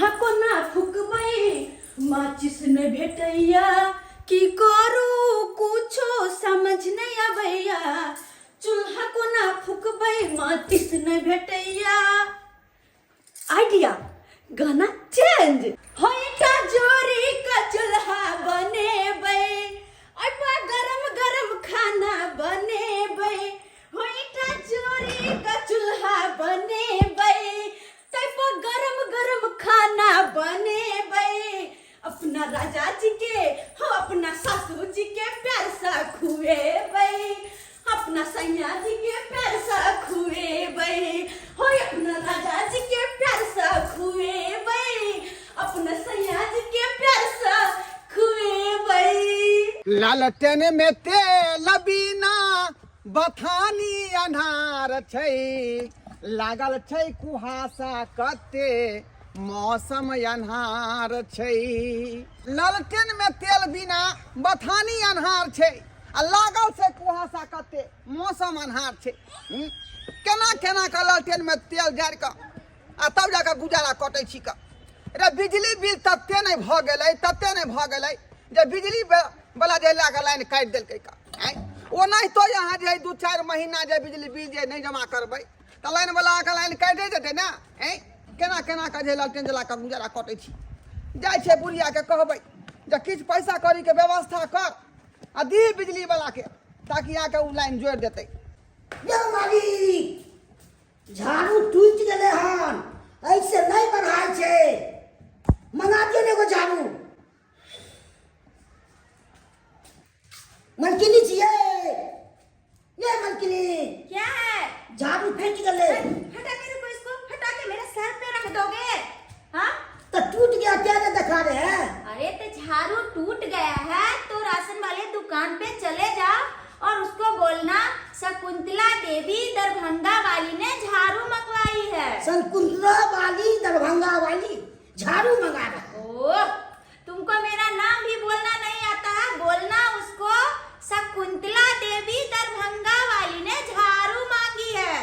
चूल्हा कोना फुकबै, माचिस नहि भेटैया, की करू कुछो समझ नहि अबैया। चूल्हा कोना फुकबै, माचिस नहि भेटैया। आइडिया, गाना चेंज। होइटा जोरी का चूल्हा बनेबै, ओहिपर गरम गरम खाना बनेबै। होइटा जोरी का चूल्हा बनेबै, ताहिपर गरम गरम खाना बनेबै। अपना राजा जी के हो, अपना सासू जी के प्यार सा खुएबै, अपना सैया जी के प्यार सा खुएबै। हो अपना राजा जी के प्यार सा खुएबै, अपना सैया जी के प्यार सा खुएबै। लालटेन में तेल बिना बथानी अन्हार छै, लागल छै कुहासा कते मौसम अन्हार छै। लालटेन में तेल बिना बथानी अन्हार छै आ लागल छै कुहासा कते मौसम अन्हार छै। केना केना के लालटेन में तेल जारि कऽ आ तब जाकऽ गुजारा कटै छी कऽ। रे बिजली बिल तते नहि भऽ गेलै, तते नहि भऽ गेलै जे बिजली वाला जे लए कऽ लाइन काटि देलकै कऽ। आँय, ओनाहितो अहाँ जे 2-4 महीना जे बिजली बिल जे नहि जमा करबै तऽ लाइन वाला आके लाइन काटि देतै ने। आँय, केना केना कऽ जे लालटेन जला कऽ गुजारा कटै छी। जाइ छै बुढ़ियाके कहबै जे किछु पैसा कौड़ीके व्यवस्था कर आ दी बिजली वालाके ताकि आके ओ लाइन जोड़ि देतै। यौ मालिक, झाड़ू टूटि गेलै हन, ऐसे नहि बढ़ाइ छै, मंगा दियौ ने एगो झाड़ू। मलकिनी छियै ये मलकिनी। क्या है? झाड़ू टूट गेलै। हटा के रुको, इसको हटा के मेरे सर पे रख दोगे? हाँ तो टूट गया क्या ने दिखा रहे हैं? अरे तो झाड़ू टूट गया है तो राशन वाले दुकान पे चले जाओ और उसको बोलना शकुंतला देवी दरभंगा वाली ने झाड़ू मंगवाई है। शकुंतला वाली दरभंगा वाली झाड़ू मंगा रहा है। ओह, तुमको मेरा नाम भी बोलना नहीं आता है। बोलना उसको शकुंतला देवी दरभंगा वाली ने झाड़ू मांगी है।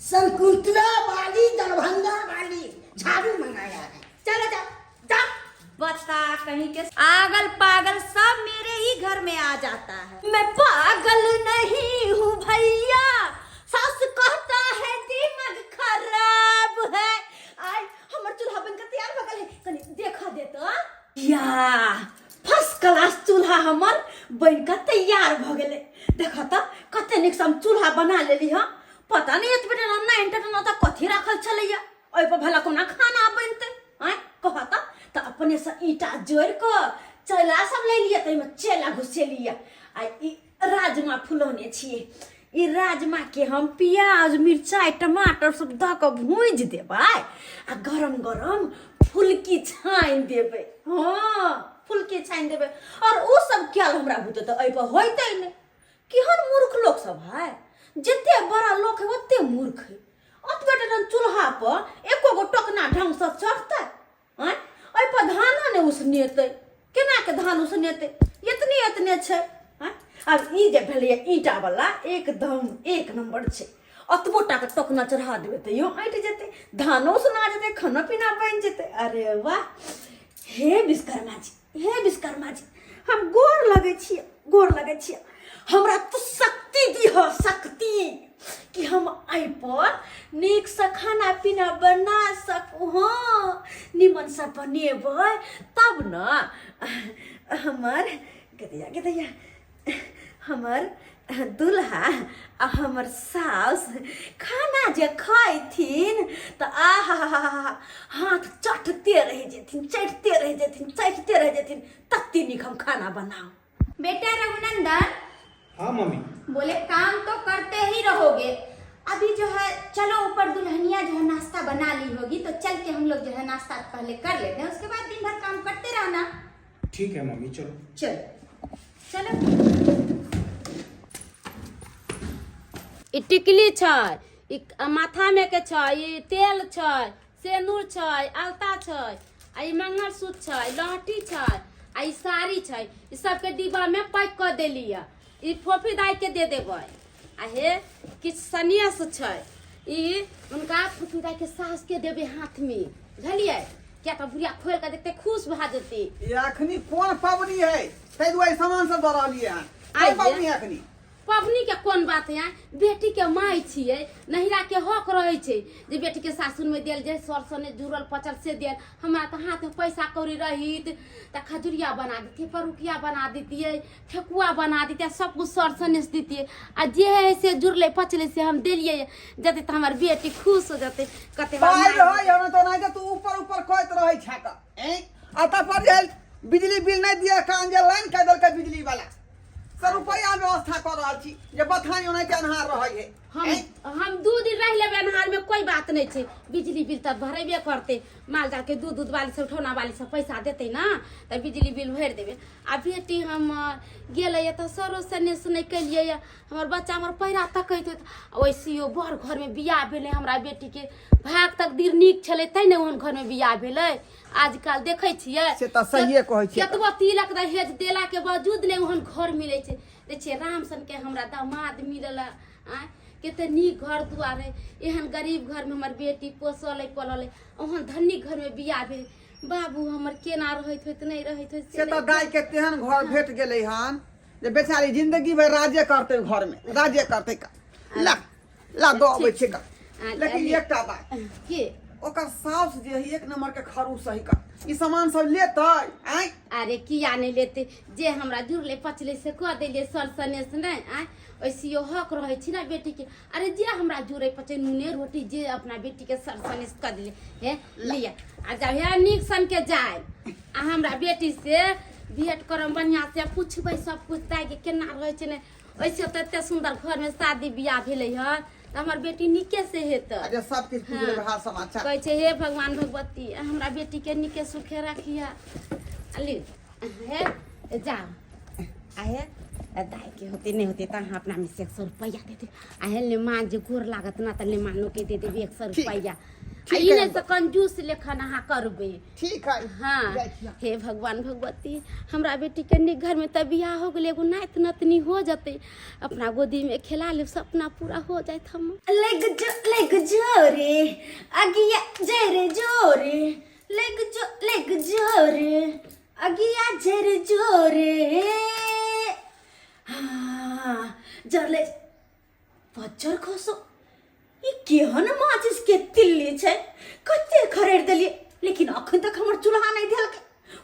शकुंतला वाली दरभंगा वाली झाड़ू मंगाया है। चलो जाओ जाओ। बता कहीं के आगल पागल सब मेरे ही घर में आ जाता है। मैं पागल नहीं हूँ भैया, सास कहता है दिमाग खराब है। आय हमर चूल्हा बनकर तैयार भऽ गेल है, कनि देखा दे तो। या फर्स्ट क्लास चूल्हा हमर बनकर तैयार भऽ गेलै। देखा तऽ कते नीक से हम चूल्हा बना लेली हँ। पता नहीं एतबे टा नाइन टा तऽ कथी राखल छलैया, ओहि पर भला कोना खाना बनतै। आँय कह तऽ, तऽ अपने से ईंटा जोड़ि कऽ चैला सब ले लिअ, ताहिमे चैला घुसेलियै आ ई राजमा फुलौने छियै। ई राजमा के हम प्याज मिरचाइ टमाटर सब दऽ कऽ भूजि देबै आ गरम गरम फुलकी छानि देबै। हँ फुलकी छानि देबै। और ओ सब कयल हमरा बुते तऽ एहिपर होइतै नहि। केहन मूर्ख लोक सब है, जते बड़ा लोक है ओते मूर्ख है। ओतबे टा चूल्हा पर एको गो टोकना ढंग से चढ़तै? आँय एहिपर धानो नहि उसनेतै, केना के धान उसनेतै? एतने एतने छै। आँय आब ई जे भेलैए ईंटावला एकदम एक नम्बर छै। ओतबो टाके टोकना चढ़ा देबै तैयो ऐंठ जेतै, धानो उसना जेतै, खाना पीना बनि जेतै। अरे वाह, हे विश्वकर्मा जी, हे विश्वकर्मा जी, हम गोर लगै छियै, गोर लगै छियै। हमरा तू शक्ति दिह, शक्ति कि हम एहि पर नीकसँ खाना पीना बना सकू। हँ निमनसँ बनेबै तब ने हमर गदैया गदैया हमर दुल्हा आ हमर सास खाना जे खैथिन तऽ आहा हाथ चटते रहि जेथिन, चटते रहि जेथिन, चटते रहि जेथिन, तते नीक हम खाना बनाउ। बेटा रघुनंदन। हाँ मम्मी। बोले काम तो करते ही रहोगे, अभी जो है चलो ऊपर दुल्हनिया जो है नाश्ता बना ली होगी तो चल के हम लोग जो है नाश्ता पहले कर लेते हैं, उसके बाद दिन भर काम करते रहना। ठीक है मम्मी, चलो चलो चलो। ई टिकली छै, ई माथामे के छै, ई तेल छै, सेनुर छै, अलता छै, आ ई मंगलसूत्र छै, लहठी छै, आ ई साड़ी छै। ई सबके डिब्बामे पैक कऽ देलियै, ई फोफी दाई के दे देबै। आ हे किछु सनेस छै, ई हुनका फोफी दाई के सास के देबै हाथमे, बुझलियै? किया तऽ बुढ़िया खोलि कऽ देखतै खुश भए जेतै। ई अखनी कोन पबनी है ताहि दुआरे सामान सब दऽ रहलियै हन? आइ कोन पबनी है अखनी? पबनी के कोन बात है, बेटी के माय छियै, नहिरा के हक रहै छै जे बेटी के सासुर में देल जे सर सने जुड़ल पचल से देल। हमरा तऽ हाथ में पैसा कौड़ी रहित तऽ खजुरिया बना दितियै, परुकिया बना दितियै, ठेकुआ बना दितियै, सब कुछ सर सनेस दितियै। आ जे है से जुड़लै पचलै से हम देलियै, जते तऽ हमर बेटी खुश हो जतै। कते बार पाइ माय रहै हमरा तऽ ओनाहिते तू ऊपर ऊपर कहैत रहै छह कऽ ऐं। आ तब पर जे बिजली बिल नहि दिअ कारण जे लाइन काटि देलकै बिजली वाला से रुपैआ व्यवस्था कऽ रहल छी जे बथानी ओनाहिते अन्हार रहै है। हम 2 दिन रहि लेबै अन्हार में, कोई बात नहीं छै। बिजली बिल तऽ भरेबे करतै, माल जाल के दूध दूध वाली सब उठौना वाली सब पैसा देतै ना तऽ बिजली बिल भरि देबै। आ बेटी हमर गेलै तऽ सरो सने सुनै केलियै, हमर बच्चा हमर पैरा तकैत होइत। वैसियो बड़ घरमे बियाह भेलै हमरा बेटीके, भाग तकदीर नीक छलै तैँ ने ओहन घरमे बियाह भेलै। आजकल देखै छियै। से तऽ सहिए कहै छियै। केतबो तिलक दहेज देला के बावजूद नहि ओहन घर मिलै छै। देखै छियै राम सनके हमरा दामाद मिलल, आँय कते नीक घर दुआर है। एहन गरीब घरमे हमर बेटी पोसल है पलल है, ओहन धनी घरमे बियाह भेल। बाबू हमर केना रहैत होइत नहि रहैत होइत। से तऽ दाइ के तेहन घर भेट गेलै हन जे बेचारी जिंदगी भरि राजे करतै, घरमे राजे करतै। का ला ला दऽ अबै छै का। लेकिन एकटा बात के ओकर साउस जे है एक नंबर के खड़ूस है का, ई सामान सब लेतै आँय? अरे किया नहि लेतै, जे हमरा जुड़लै पचलै से कऽ देलियै सर सनेस नहि। आँय वैसियो हक रहै छै ने बेटीके। अरे जे हमरा जुड़ै पचै नूने रोटी जे अपना बेटीके सर सनेस कऽ देलियै। हे लिअ आ जाउ, हे नीक सनके जाय आ हमरा बेटी से भेंट करम, बढ़िआँ से पुछबै सब कुछ दाइके केना रहै छै। नहि वैसे तऽ एते सुन्दर घरमे शादी बियाह भेलै हँ तऽ हमर बेटी नीके से हेतै। अरे सब किछु पूछि लेबै हाल समाचार। कहै छै हे भगवान भगवती हमरा बेटीके नीके सुखे राखिह। आ लिअ हे जाउ। आ हे दाइके होतै नहि होतै तऽ अहाँ अपना में से 100 रुपैआ दे देब। आ हे लेमान जे गोर लागत ना तऽ लेमानो के दे देबै 100 ठीक। रुपैआ। आ ठीक ई है। नहि से कंजूस लेखन अहाँ करबै। ठीक है। हाँ। जाइ छी हम। हे भगवान भगवती हमरा बेटी के नीक घर में तऽ बियाह हो गेलै, एगो नाति नतनी हो जतै, अपना गोदी में खेला लेब, सपना पूरा हो जाइत हमर। लग जो लग जो रे अगिया जर जो रे, लग जो लग जो रे अगिया जर जो रे। हाँ जरले पच्चर खसो। ई केहन माचिस के तिल्ली छै, कते खरीद देलियै लेकिन अखन तक हमर चूल्हा नहि देलकै,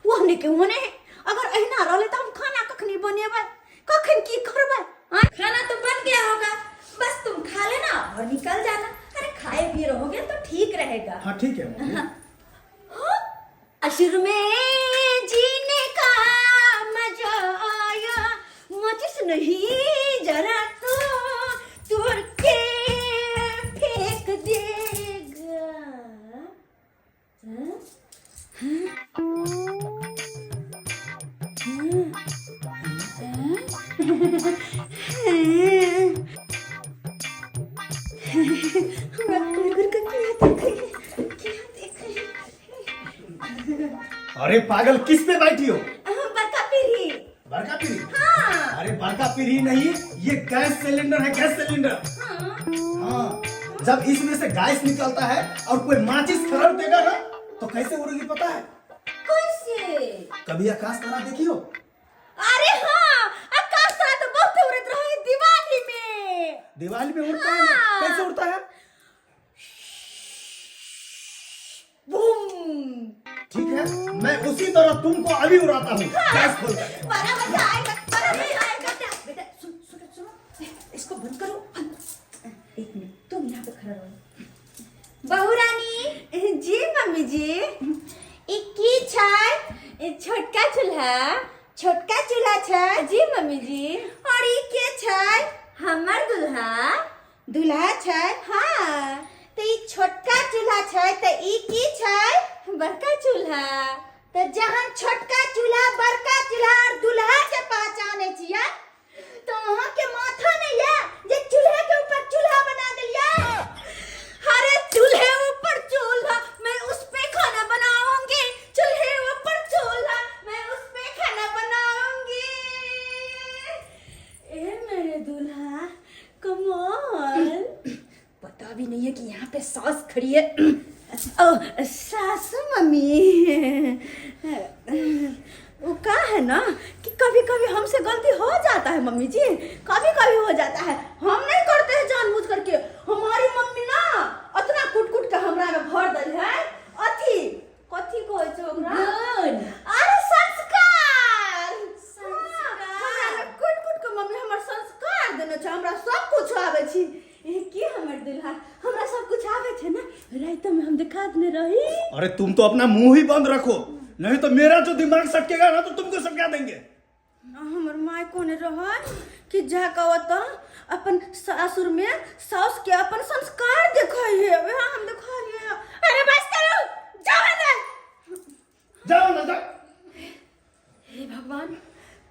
ओहने के ओहने है। अगर अहिना रहलै तऽ हम खाना कखनी बनेबै, कखन की करबै? आँय? खाना तो बन गया होगा, बस तुम खा लेना और निकल जाना। अरे खाए पिए रहोगे तो ठीक रहेगा। हाँ ठीक है मम्मी। हाँ, असुर में जीने का मजा आया, माचिस नहीं जरा तो तोड़ के फेंक देगा। हाँ? हाँ? हाँ? हाँ? हमरा घुर घुर के किया देखै है, किया देखै है? अरे पागल किस पे बैठी हो? हम बड़का पीढ़ी। बड़का पीढ़ी? हाँ। अरे बड़का पीढ़ी नहीं, ये गैस सिलेंडर है, गैस सिलेंडर। हाँ, जब इसमें से गैस निकलता है और कोई माचिस खरड़ देगा ना तो कैसे उड़ेगी पता है? कैसे? कभी आकाश तारा देखी हो? अरे हाँ, आकाश तारा तो बहुत उड़त रहे दिवाली में। दिवाली में उड़ता है ना? हाँ। कैसे उड़ता है? बूम। ठीक है, मैं उसी तरह तुमको अभी उड़ाता हूँ। गैस खोल कर। बड़ा मजा आएगा, बड़ा मजा आएगा। बेटा, बेटा, सुन, सुनो, सुनो, इसको बंद करो। एक मिनट, तुम यहाँ पे खड़ा रहो। बहू रानी। जी मम्मी जी। ई की छै? ई छोटका चूल्हा। छोटका चूल्हा छै? जी मम्मी जी। और ई के छै? हमर दुल्हा। दुल्हा छै? हाँ। तऽ ई छोटका चूल्हा छै तऽ ई की छै? बड़का चूल्हा। तऽ जहन छोटका चूल्हा बड़का चूल्हा और दुल्हा के पहचानै छियै तो अहाँ के माथा नहीं है जे चूल्हे के ऊपर चूल्हा बना दिलिया? अरे चूल्हे ऊपर चूल्हा, मैं उस पे खाना बनाऊंगी। चूल्हे ऊपर चूल्हा, मैं उस पे खाना बनाऊंगी। ए मेरे दूल्हा, कमाल। पता भी नहीं है कि यहाँ पे सास खड़ी है। ओ सासू मम्मी, वो का है ना कि कभी कभी हमसे गलती हो जाता है मम्मी जी, कभी कभी हो जाता है। हम नहीं करते हैं जानबूझ करके। हमारी मम्मी ना इतना कुट कुट के हमरा में भर दल है अथी, कथी कहै छै ओकरा? गुण। अरे संस्कार। संस्कार। हमरा में कुट कुट के मम्मी हमर संस्कार देने छै, हमरा सब कुछ आबै छी। ए, की हमर दुल्हा, हमरा सब कुछ आबै छै ना? रात में हम देखा देने रही। अरे तुम तो अपना मुंह ही बंद रखो, नहीं तो मेरा जो दिमाग सटकेगा ना तो तुमको सटका देंगे। हमर माय कोने रहल कि जा कहो तो अपन सासुर में सास के अपन संस्कार देखै है, वह हम देखलिए। अरे बस करो, जाओ ना। जाओ ना, जाओ। हे भगवान,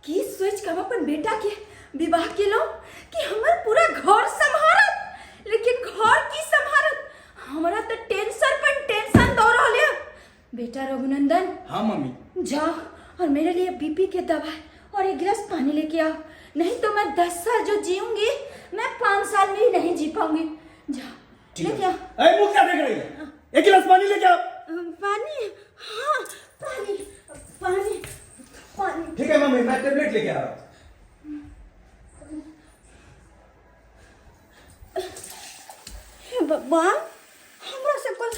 की सोच के हम अपन बेटा के विवाह केलहुँ कि हमर पूरा घर सम्हारत, लेकिन घर की सम्हारत? हमरा तो टेंशन पर टेंशन दऽ रहल है। बेटा रघुनंदन। हाँ मम्मी। जाओ और मेरे लिए बीपी के दवा और एक गिलास पानी लेके आओ, नहीं तो मैं 10 साल जो जीऊंगी मैं 5 साल में ही नहीं जी पाऊंगी। जाओ ठीक लेके है। आओ। अरे मुंह क्या देख रही है? एक गिलास पानी लेके आओ। पानी, हाँ पानी पानी पानी। ठीक है मम्मी, मैं टेबलेट लेके आ रहा हूँ। हे भगवान, हमरा से कोई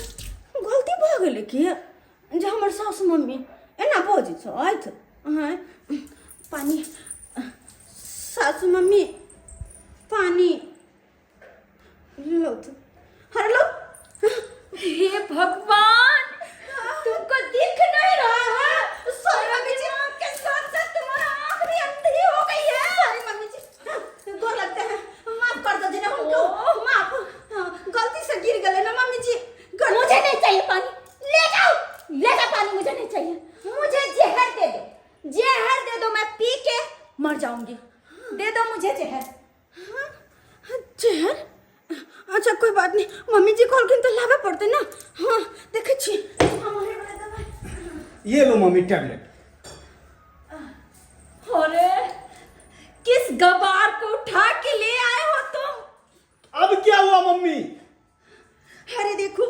गलती भऽ गेलै की जे हमर सासु मम्मी एना बजै छथि? हँ, पानी सासु मम्मी, पानी लो। अरे लो। हे भगवान, तुमको दिख नहीं रहा है? सॉरी मम्मी जी, के साथ साथ तुम्हारा आंख भी अंधी हो गई है। सॉरी मम्मी जी, हाँ, गोर लगते हैं, माफ कर दो जी ना हमको, माफ। हाँ, गलती से गिर गए ना मम्मी जी। मुझे नहीं चाहिए पानी, ले जाओ, ले जाओ पानी, मुझे नहीं चाहिए। मुझे जहर दे दो, जहर दे दो, मैं पी के मर जाऊंगी। दे दो मुझे जहर। हाँ, जहर? अच्छा कोई बात नहीं, मम्मी जी कहलखिन तऽ लाबे पड़तै ना। हाँ देखै छी हमारे वाला दवाई। ये लो मम्मी टैबलेट। अरे किस गवार को उठा के ले आए हो तुम? अब क्या हुआ मम्मी? अरे देखो,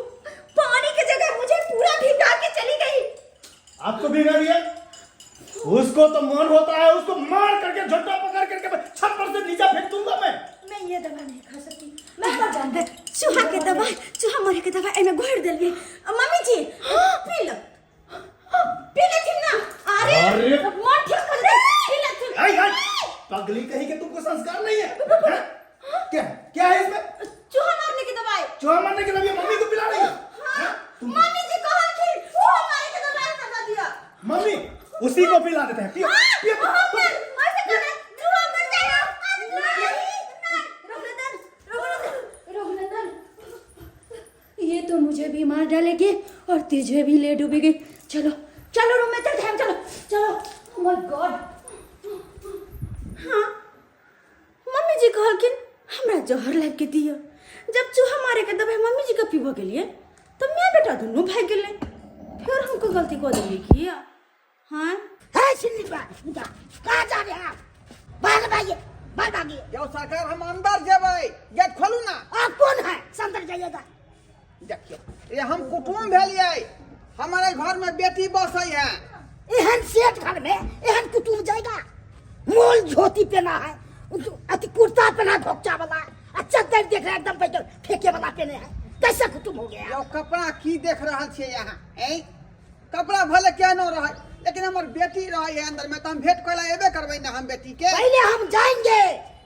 पानी की जगह मुझे पूरा भिगा के चली गई। आपको भिगा दिया? उसको तो मन होता है उसको मार करके झोटा पकड़ करके मैं छत पर से नीचे फेंक दूंगा मैं। मैं ये दवा नहीं खा सकती, मैं मर जाऊंगी। चूहा के दवा, चूहा मरे के दवा एमे घोर देलिए मम्मी जी, पी लो, पी लेथिन ना। अरे अरे। मन ठीक हो जाए, पी लेथिन। आई, आई, पगली कहीं के तुमको संस्कार नहीं है, हैं? क्या क्या है इसमें? चूहा मारने की दवाई। चूहा मारने के दवाई मम्मी को पिला रही है? हाँ, हैं? तुम मम्मी जी कहलखिन चूहा मारे के दवाई बता दिया। मम्मी उसी को पिला देते हैं, पियो पियो, पियो। ऐसे करे चूहा मर जाएगा। नहीं नहीं, रघुनंदन रघुनंदन रघुनंदन, ये तो मुझे भी मार डालेगी और तुझे भी ले डूबेगी। चलो चलो रूम में चलते हैं, चलो चलो। ओ my God. हाँ मम्मी जी कहलखिन हमरा जहर लाबि के दिअ। जब चूहा मारे के दवाई मम्मी जी के पीबऽ गेलियै तऽ माय बेटा दुनू भागि गेलै। फेर हमको गलती कऽ देलियै की? हाँ है सिल्ली बा उठा, कहाँ जा रहे हैं आप? बाहर भागिए, बाहर भागिए। यौ सरकार, हम अंदर जेबै, गेट खोलू ना। आप कौन है अंदर जाइएगा? देखियौ, ये हम कुटुम्ब भेलियै, हमारे घर में बेटी बसै है। एहन सेठ घर में एहन कुटुम्ब जाएगा? मोल धोती पहना है, अति कुर्ता पहना धोकचा वाला, अच्छा दर्द देख रहा है एकदम बैठल फेंके वाला पहने है, कैसा कुटुम्ब हो गया? यौ कपड़ा की देख रहल छियै यहाँ? ऐ कपड़ा भले केहनो रहै, लेकिन हमर बेटी रहै है अंदर में, तऽ हम भेंट करै एबे करबै ना हम बेटी के। पहले हम जाएंगे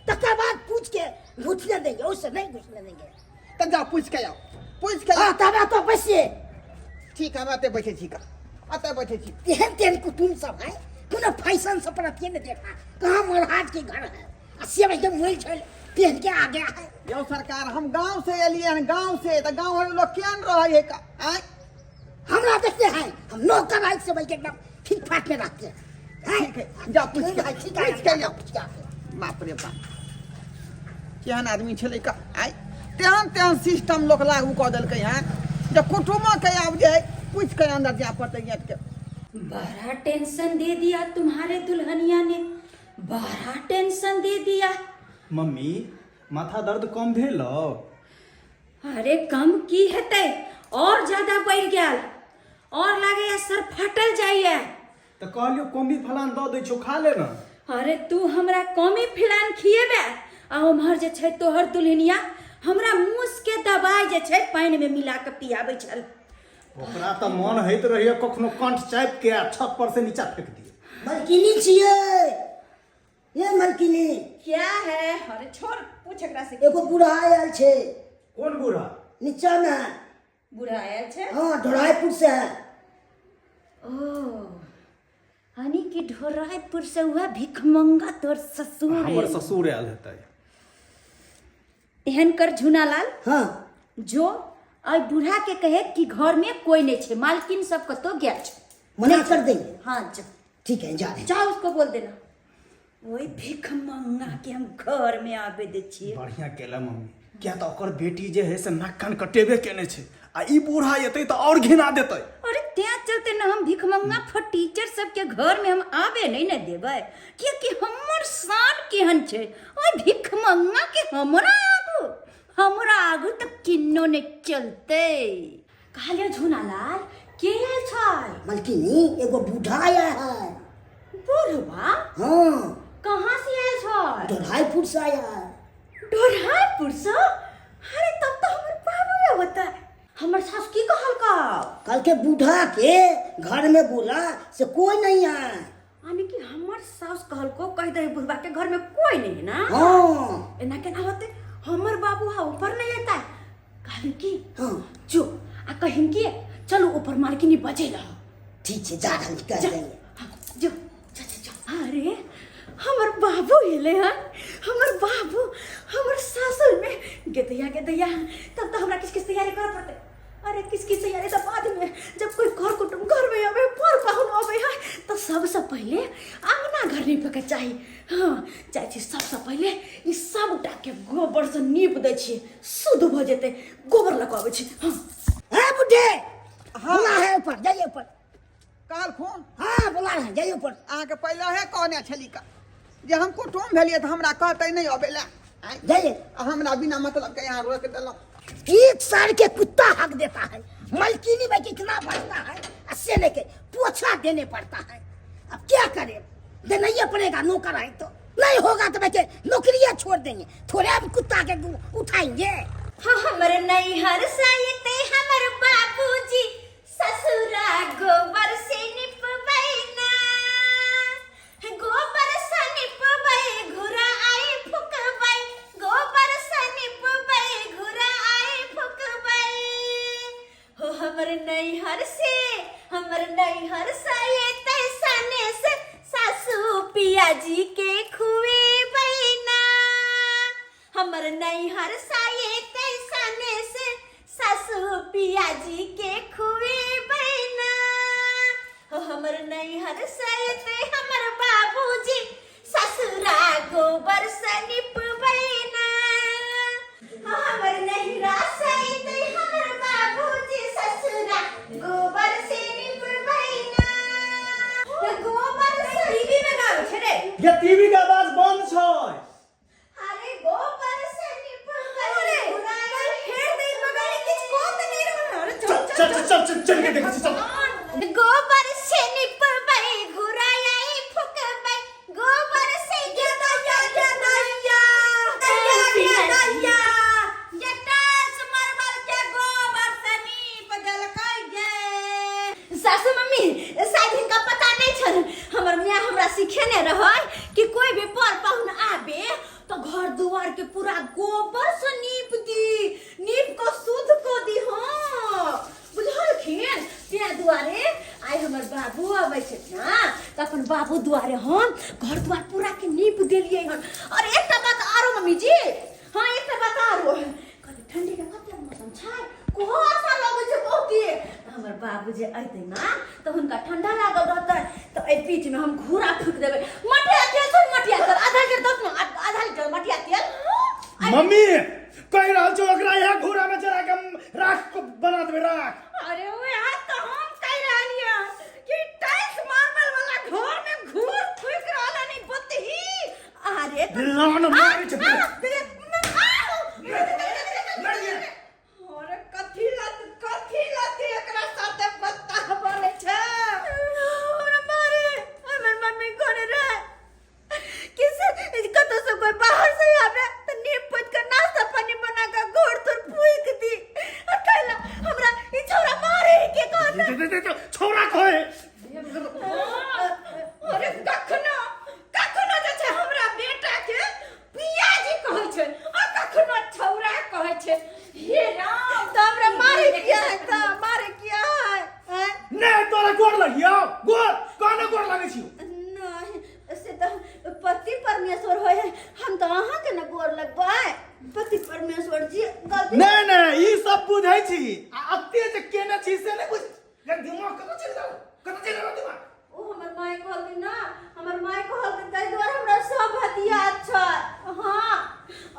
तकर बाद पूछ के घुसने देंगे, उससे नहीं घुसने देंगे। तऽ जाओ पूछ के आओ, पूछ के हाँ आओ। तब तो बैसिए। ठीक है, हम एतै बैठे छी का, एतै बैठे छी। तेहन तेहन कुटुम्ब सब है, कोनो फैशन सब पर अथिए नहीं देखा। कहाँ मरहाज के घर है आ से एकदम मोल छल पहन के आ गया है। यौ सरकार, हम गांव से एलियै हन, गांव से, तऽ गांव वाले लोग केहन रहै है का? आँय हमरा देखते हैं हम नौकर आए से बैठ एकदम ठीक ठाक में रहते हैं। ठीक है, जाओ पूछ के, ठीक है, पूछ के आओ। पूछ के आओ। बाप रे बाप, केहन आदमी छलै का? आइ तेहन तेहन सिस्टम लोक लागू कऽ देलकै हन जे कुटुमो के आब जे है पूछि के अंदर जाय पड़तै गेट के। बड़ा टेंशन दे दिया तुम्हारे दुल्हनिया ने, बड़ा टेंशन दे दिया। मम्मी, माथा दर्द कम भेलौ? अरे कम की हेतै, और ज्यादा बढ़ि गेल और लागैया सर फटल जाइया। तऽ कहलियौ कोमी फलान दऽ दै छौ, खा ले ने। अरे तू हमरा कमी फिलान खिएबे आ उम्हर जे छै तोहर दुल्हनिया हमरा मूस के दवाई जे छै पानि में मिला के पियाबै छल। ओकरा तऽ मन होइत रहैया कखनो कंठ चापि के आ छत पर से नीचा फेंक दिए। मलकिनी छियै ये मलकिनी। क्या है? अरे छोड़, पूछ एकरा से। एगो बूढ़ा आयल छै। कोन बूढ़ा? नीचा में है। बूढ़ा आयल छै? हाँ, ढोरायपुर से है। ओ यानी कि ढोरायपुर से हुआ भिखमंगा तोर ससुर। हमर ससुर आयल हेतै। एहन कर झुनालाल। हाँ। जो अइ बूढ़ा के कहे कि घर में कोई नहीं छे, मालकिन सब कतो गेल छे। मना कर देंगे। हाँ जा। ठीक है, जा रहे हैं। जाओ उसको बोल देना। ओहि भिखमंगा के हम घर में आबे दे छियै। बढ़िया केला मम्मी, किया तऽ ओकर बेटी जे है से नाक कान कटेबे केने छै आ ई बूढ़ा एतै तऽ और घिना देतै। अरे तें चलते न हम भिखमंगा फटीचर सबके घर में हम आबे नहीं न देबै, कियाकि हमर शान केहन छै। ओहि भिखमंगा के हमरा आगू तऽ किन्नो नहीं चलतै। कहलियै झुनालाल, के आयल छै? मलकिनी, एगो बूढ़ा आया है। बुढ़वा? हाँ। कहाँ से आयल छै? ढोरायपुर से आया है। ढोरायपुर से? अरे तब तो हमर बाबू होता। हमर सास की कहलका? कल के बूढ़ा के घर में बोला से कोई नहीं है। यानी कि हमर सास कहलको कह दे बुढ़वा के घर में कोई नहीं है ना? हाँ। एना केना होते? हमर बाबू हा ऊपर नहीं आता। कहली की हाँ। जो आ कहिन कि चलो ऊपर मालकिनी बजेला। ठीक है, जा रहे हैं, कह जा। देंगे। हाँ, जो जा जा जा। अरे हमर बाबू एले हन, हमर बाबू हमर सासुर में गेदैया गेदैया। तब तो हमरा किस किस तैयारी करे पड़ते। अरे किस किस तैयारी तो बाद में, जब कोई घर कुटुम घर में आवे, पर पाहुन आवे है तो सबसे पहले अंगना घर नीपे के चाही। हाँ, जाइ छी सबसे पहले ई सबटा के गोबर से नीप दै छी, शुद्ध भऽ जेतै। गोबर लऽ कऽ आबै छी। हाँ। है बुढ़े। बुला है ऊपर, जाइए ऊपर। कहलखुन? हाँ, बुला रहे हैं, जाइए ऊपर। अहाँके पहिले हे कहने छली का जे हम कुटुम भेलियै तऽ हमरा कहतै नहि अबै लए। आँय, जाइए। आ हमरा बिना मतलब के यहाँ रोक देलहुँ। एक साल के कुत्ता हक देता है मलकिनी में, कितना बढ़ता है अस्से लेके पोछा देने पड़ता है। अब क्या करें, देना ही पड़ेगा। नौकर है तो नहीं होगा तो बच्चे नौकरियां छोड़ देंगे। थोड़े हम कुत्ता के उठाएंगे। हाँ, हमर नैहर सहित हमर बाबूजी ससुरा गोबर से निपबै ना, गोबर से निपबै घुरा आई फुकबै, गोबर से निपबै घुरा आई फुकबै। हो हमर नैहर से, हमर नैहर सहित सने से सासू पिया जी के खुएबै ना, हमर नैहर सहित सने से सासू पिया जी के खुएबै ना। हो हमर नैहर सहित हमर बाबूजी ससुरा गोबर से निपबै ना, हो हमर नैहरा सहित हमर बाबूजी ससुरा गोबर से निपबै ना, गोबर से। टीवी में गाबै छै रे। ये टीवी के आवाज बंद छै। अरे गोबर से निपबै। अरे फेर दे बगल किछ को त नहीं रहल। अरे चल। चल चल चल चल चल के देखै छी, चल। गोबर से निपबै घुराई फुकबै, गोबर से गेदैया गेदैया गेदैया, ये टाइल्स मार्बल के गोबर से नीप देलकै गे। सासू मम्मी, शायद हिनका पता नहीं छल, हमर माय हमरा सिखेने रहै कि कोई भी पर पाहुन आबे तो घर दुआर के पूरा गोबर से नीप दी, नीप को शुद्ध को दी। हाँ, बुझलखिन? तें दुआरे आइ हमर बाबू अबै छै ना तऽ अपन बाबू दुआरे हम घर दुआर पूरा के नीप देलियै हन। और एकटा बात आरो मम्मी जी, हाँ, एकटा बात आरो, कहली ठंडी के कते मौसम छै, कुहासा लगै छै बहुते। तऽ हमर बाबू जे अयतै ना तऽ हुनका ठंडा लागल रहतै, तऽ एहि बीच में हम घूरा फूक देबै। मटिया तेल छै, मटिया तेल आधा लीटर दस ने, आधा लीटर मटिया तेल। मम्मी, कहि रहल छौ ओकरा यहाँ घूरा में जरा के राख को बना देबै, राख। अरे ओए हाथ तो हम कह रहलियै कि टाइल्स मार्बल वाला घर में घूर फूक रहल हन बतही। अरे तऽ लान मारै छै। अरे कथी लत कथी हे राम तो हमरा मारे किया है तो मारे किया है हैं? नहीं तोरा गोर लगियो गोर कोना गोर लागै छियो नहीं से तो पति परमेश्वर होय है हम तो अहाँ के न गोर लगबै पति परमेश्वर जी गलती नहीं नहीं ई सब बुझै छी आ अत्ते जे केने छी से नहीं बुझ दिमाग कतऽ चलि गेल कतऽ चलि गेल दिमाग ओ हमर माय कहलखिन ना हमर माय कहलखिन ताहि दुआरे हमरा सब बात याद छै हाँ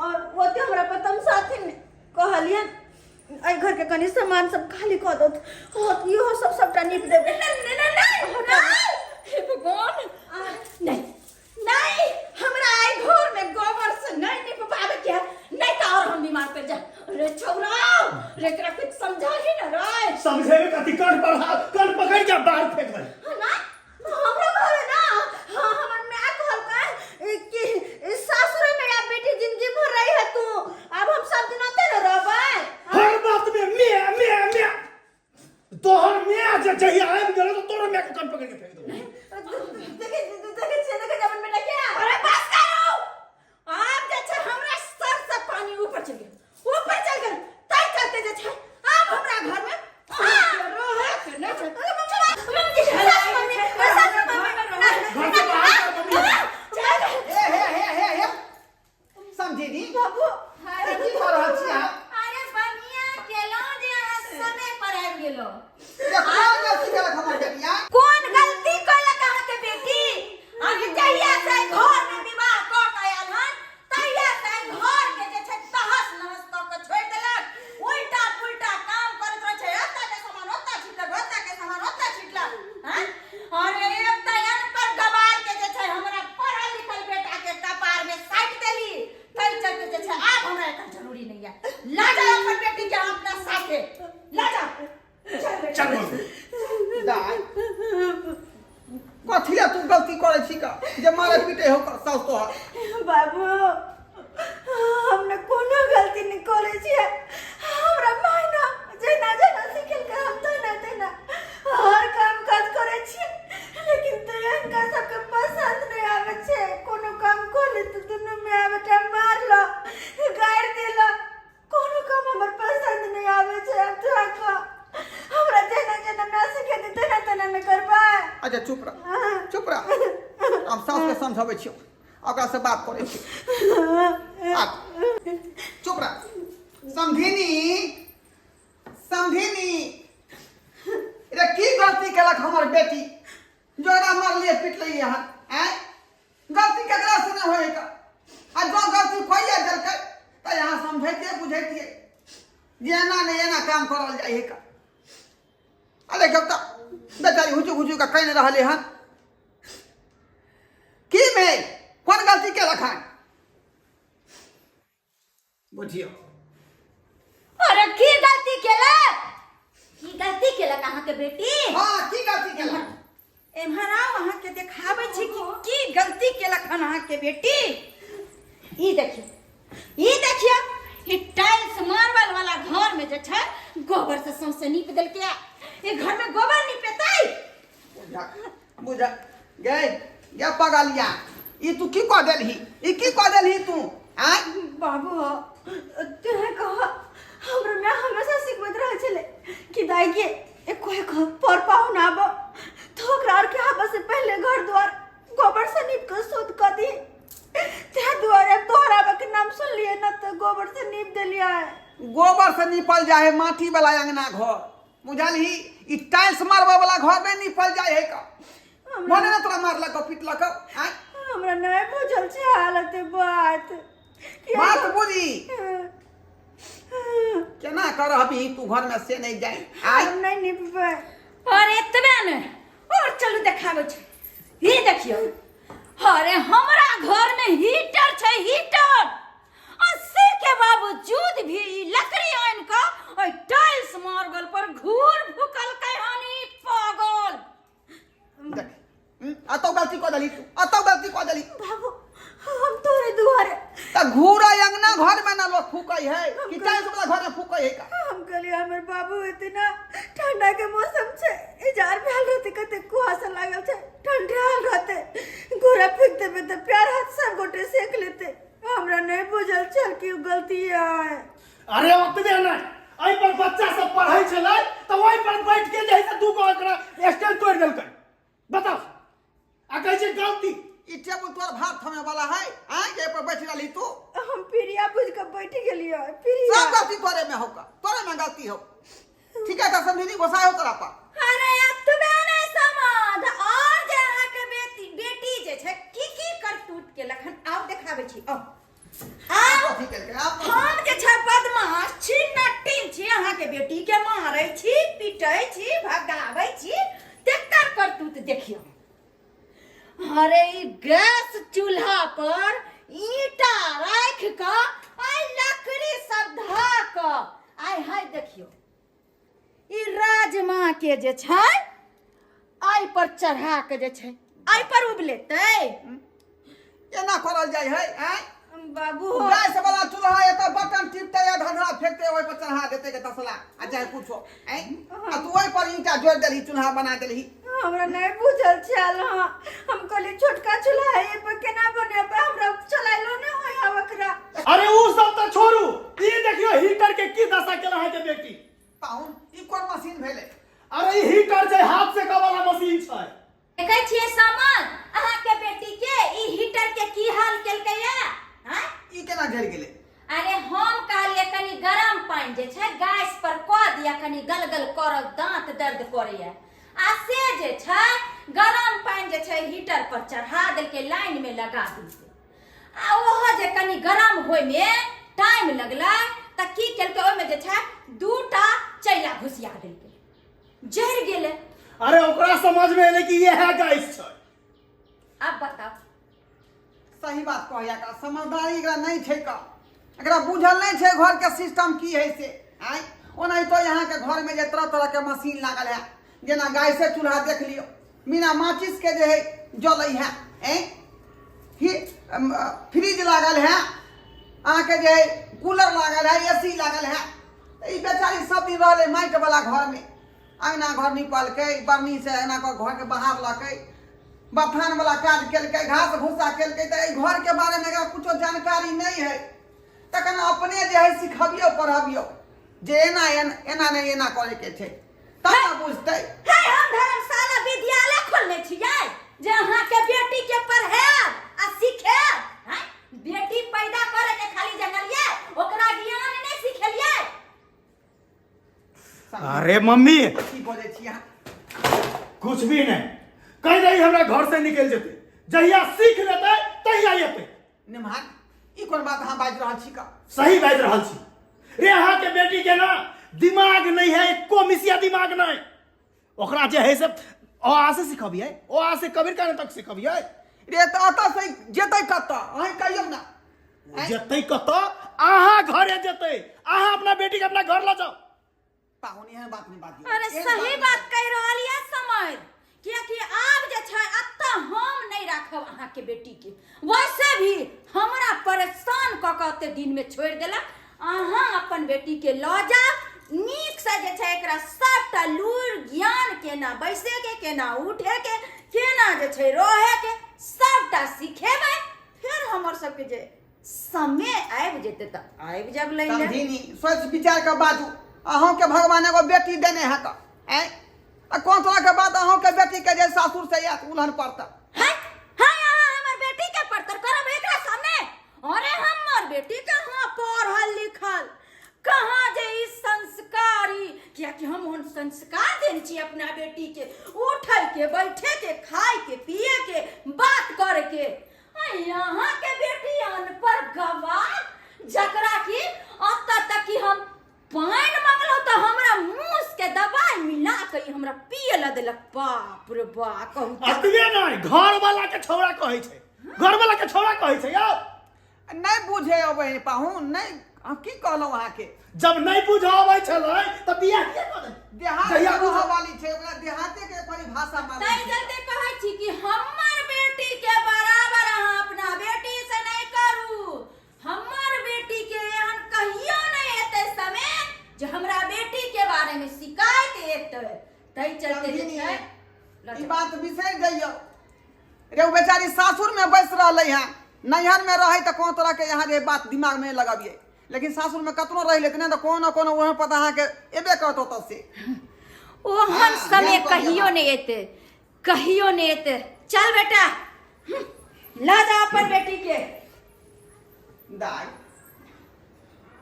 और ओते हमरा पर तमसाथिन कहलियन एहि घर के कनि सामान सब खाली कऽ दो इहो सब सबटा नीप देबै नहीं नहीं नहीं नहीं हे भगवान नहीं नहीं हमरा आई घर में गोबर से नहीं निपवावे के है, नहीं तो और हम बीमार पड़ जाए रे छौरा रे एकरा कुछ समझा ही ना रे समझे में कथी कण पर कण पकड़ के बाहर फेंक दे हाँ ना हमरा घर है ना हाँ हमर माय कहलकै कि सासुर मेरा बेटी जिंदगी भर रही है तू अब हम सब दिन ओते न रहबै हर बात में मैं मैं मैं तोहर मैं जे जहिया आबि गेलो तो तोरो मैं के कण पकड़ के फेंक देबो देखे देखे छियै देखे अपन बेटा के अरे बस करो आप जे छै हमरा सर से पानी ऊपर चल गेल ऊपर चल गेल तै चलते जे छै आब हमरा घर में रहे के नहि छै मम्मी सास मम्मी सास मम्मी घर से बाहर कर मम्मी हे हे हे हे हे समझी बाबू अरे की कऽ रहल छी अहाँ अरे बढ़िया केलहुँ जे अहाँ समय पर आबि गेलहुँ ये कोन गलती केलक हमर बेटिया कोन गलती कयलक अहाँके बेटी अहाँके जहिया से घर में विवाह कऽ के आयल हन तहिया से घर के जे छै तहस नहस कऽ के छोड़ि देलक उल्टा पुल्टा काम करैत रहै छै एतऽ के सामान ओतऽ छिटलक ओतऽ के सामान ओतऽ छिटलक हँ अरे एक तऽ अनपढ़ गवार के जे छै हमरा पढ़ल लिखल बेटा के कपार में साटि देली ताहि चलते जे छै आब हमरा एकर जरूरी नहीं है ला जा अपन बेटी के अपना साथे ला जा चल मम्मी दाय कथी लए तू गलती करै छी का जे मारे पीटे हो साउस तोहर बाबू हमने कोनो गलती नहीं करे छियै हमरा माय ना जेना जेना सिखेलकै हम तेना तेना हर काम काज करे छियै लेकिन तैयो हिनका सबके पसंद नहीं आबै छै कोनो काम कऽ ले तऽ दुनू माय बेटा मारल गारि देलक कोनो काम हमर पसंद नहीं आबै छै आब तोरा कह हमरा जेना जेना माय सिखेतै तेना तेना ने करबै अच्छा चुप रह चुप रह हम सास के समझाबै छियौ ओकरा से बात करै छी आ, चुप रह समधिनी समधिनी रे की गलती केलक हमर बेटी जो एकरा मारलियै पिटलियै हन आँय गलती केकरा से नहि होइ का आ जो गलती खोइए देलकै तऽ यहाँ समझैतियै बुझैतियै जे एना नहि एना काम करल जाइ है का अरे जब तक बेचारी हुचुक हुचुक के कहि रहलै हन की भेल कोन गलती केलक हन बुझियौ अरे की गलती केलक की गलती केलक अहाँके बेटी हाँ की गलती केलक एम्हर आउ अहाँके देखाबै छी कि की गलती केलक हन अहाँके बेटी ई देखियौ ई देखियौ ई टाइल्स मार्बल वाला घर में जे छै गोबर से सौंसे नीप देलकै ई घर में गोबर निपेतै बुझा बुझा गए गे पगलिया ई तू की कऽ देलही ई की कऽ देलही तू आँय बाबू तोरा कह हमरा माय हमेशा सिखबैत रहै छलै कि दाइ के एको एक पर पाहुन आब तो ओकरा आर के आबऽ से पहले घर द्वार गोबर से नीप के शुद्ध कऽ दी ताहि दुआरे तोहर आबऽ के नाम सुनलियै न तऽ गोबर से नीप देलियै गोबर से नीपल जाए है माटी वाला अंगना घर बुझलही ई टाइल्स मारबऽ वाला घर नहि नीपल जाए है का भने ने तोरा मारलक पिटलक आँय हमरा नहि बुझल छै हालत बात बात बुझी केना करबही तू घर में से नहीं जाए आय हम नहीं निपबै और एतबे ने और चलू देखाबै छी ई देखियौ अरे हमरा घर में हीटर छै हीटर अस्सी के बावजूद भी ई लकड़ी आनि कऽ ओहि टाइल्स मार्बल पर घूर फूकलकै हन ई पागल देख अतौ गलती कऽ देली तू अतौ गलती कऽ देली बाबू हम तोरे दुआरे तऽ घूरा अंगना घर में ना लोग फूकै है कि टाइल्स वाला घर में फूकै है का हम कहलिए हमर बाबू इतना ठंडा के मौसम छै इजार भेल रहते कते कुहासा लागल छै ठंडाल रहते घोड़ा फेंक देबे तऽ प्यार हाथ सब गोटे सेक लेते हमरा नहीं बुझल छल कि उ गलती है। अरे ओतबे नहि, एहि पर बच्चा सब पढ़ै छलै तऽ ओहि पर बैठ के जे है से दूगो एकरा स्टैंड तोड़ि देलकै। बताउ, आ कहै छै गलती। ई टेबुल तोर भात थमे वाला है आय जे पर बैठ रहली तू? हम प्रिया बुझ के बैठ गेलियै प्रिया। सब गलती तोरे में होगा, तोरे में गलती हो। ठीक है, तो समझी गोसाई हो तोरा पर। अरे एतबे नहि समझ, और जे अहाँके बेटी बेटी जे छै की की करतूत केलक हन, आउ देखाबै छी, आउ आउ। कथी केलकै आप? हम जे छै बदमाश छी, नट्टिन छी, अहाँके बेटी के मारै छी, पिटै छी, भगाबै छी, तेकर करतूत देखियौ। अरे ई गैस चूल्हा पर ईंटा राखि कऽ आइ लकड़ी सब धऽ कऽ आइ हाय देखियौ, ई राजमा के जे छै आइ पर चढ़ा के जे छै आइ पर उबलेतै। एना करल जाइ है आय? बाबू, गैस वाला चूल्हा है तो बटन टिपते या धधरा फेंकते ओहि पर चढ़ा देते के तसला आ चाहे कुछो आय, आ तू ओहि पर ईंटा जोड़ देलही, चूल्हा बना देलही। हमरा नहीं बुझल छल। हाँ, हम कहली छोटका चूल्हा है, ए पर केना बनेबै, हमरा चलाइलो नहीं होय है ओकरा। अरे उ सब तऽ छोड़ू, ई देखियो हीटर के की दशा केला है के बेटी। पाहुन, ई कोन मशीन भेलै? अरे ई हीटर छै, हाथ से वाला मशीन छै। देखै छियै समझ अहाँके बेटी के ई हीटर के की हाल केलकै या? आँय? ई केना जरि गेलै? अरे हम कहलियै कनि गरम पानि जे छै गैस पर कऽ दिअ, कनि गलगल करब, दाँत दर्द करैया, आ से जे छै गरम पानि जे छै हीटर पर चढ़ा देलकै, लाइन में लगा देलकै, आ ओहो जे कनि गरम होइमे टाइम लगलै तऽ की केलकै, ओहिमे जे छै दूटा चैला घुसिया देलकै, जरि गेलै। अरे ओकरा समझ में एलै कि इएह गैस छै। आब बताउ। सही बात कहैया, एकरा समझदारी एकरा नहीं छै का, एकरा बुझल नहीं छै घर के सिस्टम की है से आय। ओनाहितो यहाँ के घर में जे तरह तरह के मशीन लागल है, जेना गैसे चूल्हा देख लियो, बिना माचिस के जे है जलै है, ऐं ही फ्रिज लागल है, अहाँके जे है कूलर लागल है, एसी लागल है। तऽ ई बेचारी सब दिन रहलै माटि वाला घर में, अंगना घर निपलकै, बरनी से एना कऽ घर के बाहर लकै, बथान वाला काज केलकै, घास भूसा केलकै, तऽ एहि घर के बारे में एकरा कुछो जानकारी नहीं है। तखन अपने जे है सिखबियौ पढ़बियौ जे एना एना नहि एना करे के छै, तब ने बुझतै। हे, हम धर्मशाला विद्यालय खोलने छियै जे अहाँके बेटी के पढ़ायब आ सिखायब? हैं? बेटी पैदा करे के खाली जानलियै, ओकरा ज्ञान नहि सिखेलियै। अरे मम्मी, की बजै छी अहाँ? कुछ भी नहीं कहि दही, हमरा घर से निकलि जेतै, जहिया सीख लेतै तहिया एतै। निमहान, ई कोन बात अहाँ बाजि रहल छी का? सही बाजि रहल छी रे। अहाँके बेटी के ना दिमाग नहीं है, एको मिसिया दिमाग नहीं। ओकरा जे है से ओ आ से सिखबियै, ओ आ से कबीर काने तक सिखबियै। रे तऽ एतऽ से जेतै कतऽ, अहीं कहियौ ने? जेतै कतऽ? अहाँ घरे जेतै। अहाँ अपना बेटी के अपना घर लऽ जाउ। पाहुन, एहन बात नहि बाजियौ। अरे एहन सही बात बात कहि रहल यऽ समझ, कियाकि आब जे छै एतऽ हम नहि राखब अहाँके बेटी के। वैसे भी हमरा परेशान कऽ कऽ ओते दिन में छोड़ि देलक। अहाँ अपन बेटी के लऽ जाउ, नीक से जे छै एकरा सबटा लूरि ज्ञान, केना बैसे के, केना उठे के, केना जे छै रहे के, सबटा सिखेबै। फेर हमर सबके जे समय आबि जेतै तऽ आबि जायब लै लए। समझिनी, सोच विचार के बाजू। अहूँके भगवान एगो बेटी देने है का आँय, आ कोन तरह के बात अहूँके बेटी के जे सासुर से आयत उलहन पड़ता है है अहाँ हमर बेटी के परतर करब एकरा सामने? अरे हमर बेटी कहाँ पढ़ल लिखल, कहाँ जे ई संस्कारी, कियाकि हम ओहन संस्कार देने छी अपना बेटी के, उठे के, बैठे के, खाए के, पिए के, बात करे के। आ यहाँ के बेटी अनपढ़ गवार, जकरा की अतऽ तक कि हम पानि मंगलहुँ तऽ हमरा मूस के दवाई मिला के ई हमरा पिए ला देलक। बाप रे बा, कहू तऽ। अतबे नहि, घर वाला के छौड़ा कहै छै, घर वाला के छौड़ा कहै छै यौ। नहि बुझे अबै है पाहुन, नहि, हम की कहलहुँ अहाँके? जब नहि बुझ अबै छलै तऽ बियाह किया कऽ देली? देहात जहिया के बुझ रहऽ वाली छै, ओकरा देहाते के परिभाषा मालूम तै छै। चलते कहै छी कि हमर बेटी के बराबर अहाँ अपना बेटी से नहि करू। हमर बेटी के एहन कहियो नहि एतै समय जे हमरा बेटी के बारे में शिकायत एतै। तै चलते जे समझिनी, छै लऽ ई जाउ। बात बिसरि जइयौ रे। ओ बेचारी सासुर में बैस रहलै हँ, नैहर में रहै तऽ कोनो तरह के यहाँ जे बात दिमाग में लगबियै, लेकिन सासुर में कतनो रहि लेते ने तऽ कोनो ने कोनो ओहन पता अहाँके एबे करत ओतऽ से। ओहन हाँ, समय ध्यान कऽ लिअ कहियो बात। नहीं एते, कहियो नहीं एते। चल बेटा, ला जा अपन बेटी के। दाइ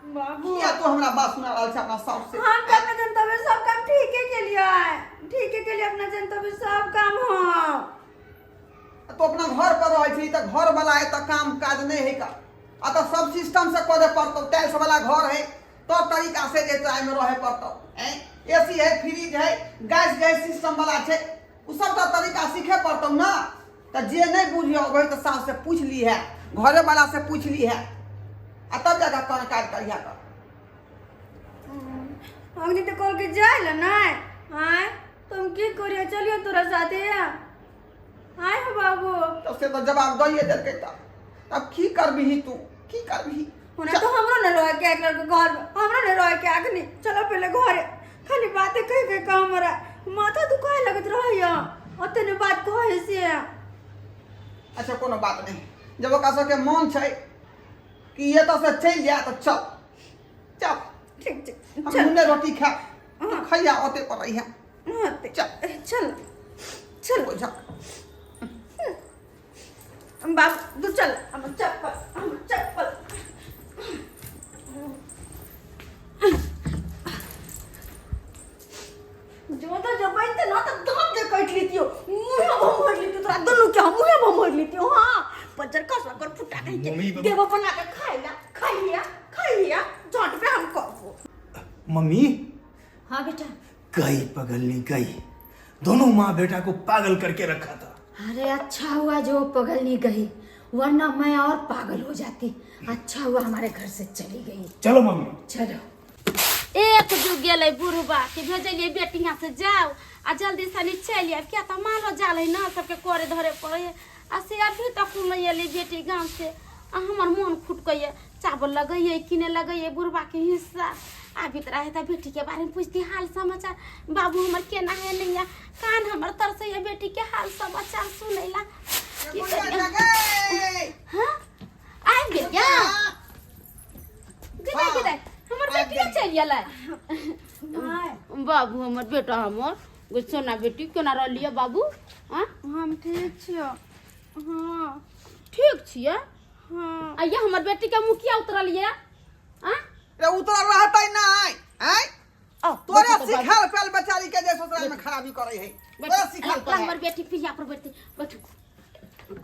बाबू, किया तू हमरा बात सुना रहल छै अपना साउस से? हम तऽ अपना जनतबे सब काम ठीके केलियै, ठीके केलियै अपना जनतबे सब काम हम। तो अपना घर पर रहै छी तऽ घर वाला एतऽ काम काज नहि है का, आ तऽ सब सिस्टम से करे पड़तौ। टाइल्स वाला घर है तौर तरीका से जे एहिमे रहे पड़तौ। ऐं एसी है, फ्रिज है, गैस जे सिस्टम वाला छै, ओ सबटा तरीका सीखे पड़तौ ना। तऽ जे नहि बुझि अबै तऽ सास से पूछि ली है, घरे वाला से पूछि ली है, आ तब जाकऽ काम काज करिहा कर। अग्नि तऽ कहलकै जाय लए नहि, आँय तुम की करियो, चलियो तोरा साथे। आय हो बाबू। तब से तऽ जवाब दइए देलकै, तब तब की करबिही तू, की करबिही? ओना तो हमरो न रहे के एक लड़के घर में, हमरो न रहे के अखनी। चलो पहले घरे, खाली बातें कह के का हमरा माथा दुखाए लगत रहैया ओते ने बात कहे से। अच्छा कोनो बात नहीं, जब ओकरा सबके मन छै कि एतऽ से चलि जाय तऽ चल चल। ठीक छै। हम चल। नूने रोटी खायब, तू खैया ओते पर रहिया। हाँ, ते- चल। चल चल। बुझ बाप तू चल, हम चप्पल, हम चप्पल। जो तो जब ते ना तो दांत के काट लेतियो, मुंह भमोड़ लेतियो तोरा दोनों के, हम मुंह भमोड़ लेतियो। हां, पजर का सकर फुटा कहीं के मम्मी, देबो बना के खाइला, खाइया खाइया झट पे हम कहबो। मम्मी। हाँ बेटा। गई पगलनी गई, दोनों माँ बेटा को पागल करके रखा था। अरे अच्छा हुआ जो पगलनी गई, वरना मैं और पागल हो जाती। अच्छा हुआ हमारे घर से चली गई। चलो मम्मी चलो। एक जुग गेलै बुढ़बा के भेजलियै बेटी यहाँ से जाओ आ जल्दी सनी चलि आयब, किया तऽ मालो जाल है ना, सबके करे धरे पड़ै है। आ से अभी तक नहि एलै बेटी गाम से, आ हमर मोन खुटकैए। चावल लगैए कि नहि लगैए बुढ़बा के हिस्सा। आबित रहे तऽ बेटी के बारे में पूछती हाल समाचार, बाबू हमर केना है नहीं है, कान हमर तरसैए बेटी के हाल समाचार सुनैला। की करियै? हाँ आबि गेल या गिदा गिदा हमर बेटिया चलि गेलै। बाबू हमर बेटा हमर गो सोना बेटी केना रहलियै बाबू? आँ हम ठीक छियो। हाँ ठीक छियै। हाँ। आइया हमर बेटी के मुखिया उतरलियै? आँ रे उतरल रहतै नहि आँय, आओ, तोरे बैठू तऽ बाबू। सिखल पेल बेचारी के जे ससुराल में खराबी करे है, तोरे सिखल पेल। हमर बेटी पीढ़िया पर बैठती, बैठू।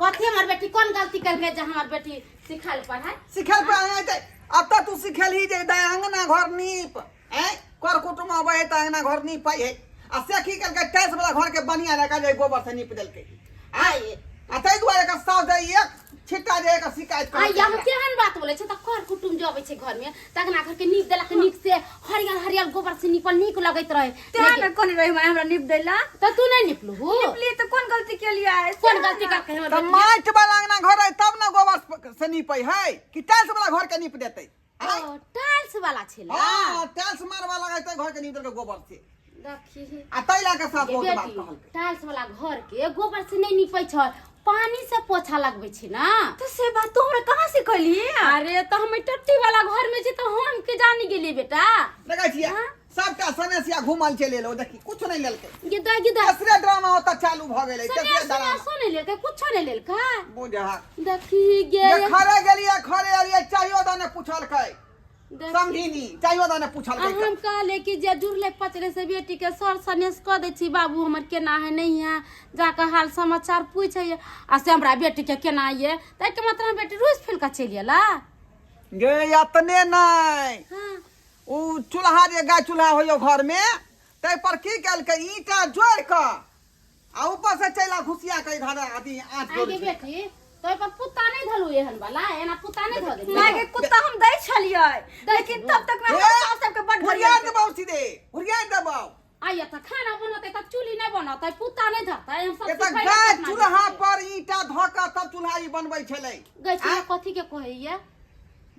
कथी हमर बेटी कोन गलती करके जे हमर बेटी सिखल पढ़ाई सिखल पेल आय ते अब तक तू सिखल ही जे दाय अंगना घर नीप, आँय कर कुटुम आबै है त अंगना घर नीपै है, आ से की केलकै टाइल्स वाला घर के बनिया लगा जे गोबर से नीप देलकै। आँय आ ताहि दुआरे एकर साउस जे एक छिट्टा जे एकर शिकायत आ करै यहाँ केहन बात बोलै छै? तऽ कर कुटुम जो अबै छै घर में तऽ अंगना घर के नीप देलक नीक से, हरियर हरियर गोबर से नीपल नीक लगैत रहे। तें ने कोन रही माय हमरा नीप देला। तऽ तू नहि नीपलू? नीपली तऽ कोन गलती केलियै? कोन गलती करके हमर तऽ बेटी? माटि वाला अंगना घर है तब ने गोबर से नीपै है कि टाइल्स वाला घर के नीप देतै? आँय? ओ, टाइल्स वाला छलै। हाँ, टाइल्स मारवा लगा तै घर के नीप देलकै गोबर से। देखी आ ताहि लए कऽ सास गे बहुत बात बेटी, कहलकै। टाइल्स वाला घर के गोबर से नहीं नीपै छै, पानी से पोछा लगबै छै ना। तो से बात तू हमरा कहाँ से कहली? अरे तो हम टट्टी वाला घर में छी तो हम के जानी गेलियै बेटा। देखै छियै हाँ? सबटा सनेसिया घूमल चलि एलौ, देखी कुछ नहि लेलकै। गिदा गिदा तेसरे ड्रामा ओतऽ चालू भऽ गेलै, सने तेसरे सने ड्रामा। सो नहीं लेलकै, कुछो नहीं लेलकै। बुझा देखी गे जे खरे गेलियै खरे एलियै, चाहियो दऽ ने पूछलकै। देखी। समझिनी चाहियो दऽ ने आ पूछलकै। हम कहले कि जे जुड़ले पचले से बेटी के सर सनेस कऽ दै छी, बाबू हमर केना है नहीं है, जाकऽ हाल समाचार पूछै आ से हमरा बेटी के केना ये, ताहिके मतलब हम बेटी रूस फूल कऽ चलि एला। गे एतने नहि, हाँ ओ चूल्हा जे गाय चूल्हा होइयो घर में, ताहि पर की केलकै ईंटा जोड़ि कऽ आ ऊपर से चैला घुसिया के इधर अथी आँच आगे जोड़ै छै। बेटी तो पर पुत्ता नहीं धलू, एहन वाला एना पुत्ता नहीं धऽ देली। माय के कुत्ता हम दै छलियै, लेकिन तब तक में ए, हमर सास सबके बड हुरिया गरिया देबौ, सीधे हुरिया देबौ। आइए तऽ खाना बनतै तऽ चूल्ही नहीं बनतै, पुत्ता नहीं धरतै, हम सब एतऽ सिखैले गाय केतना चूल्हा जेतै। पर ईंटा धऽ कऽ तब चूल्हा ई बनबै छलै। गै चूल्हा कथी के कहैया?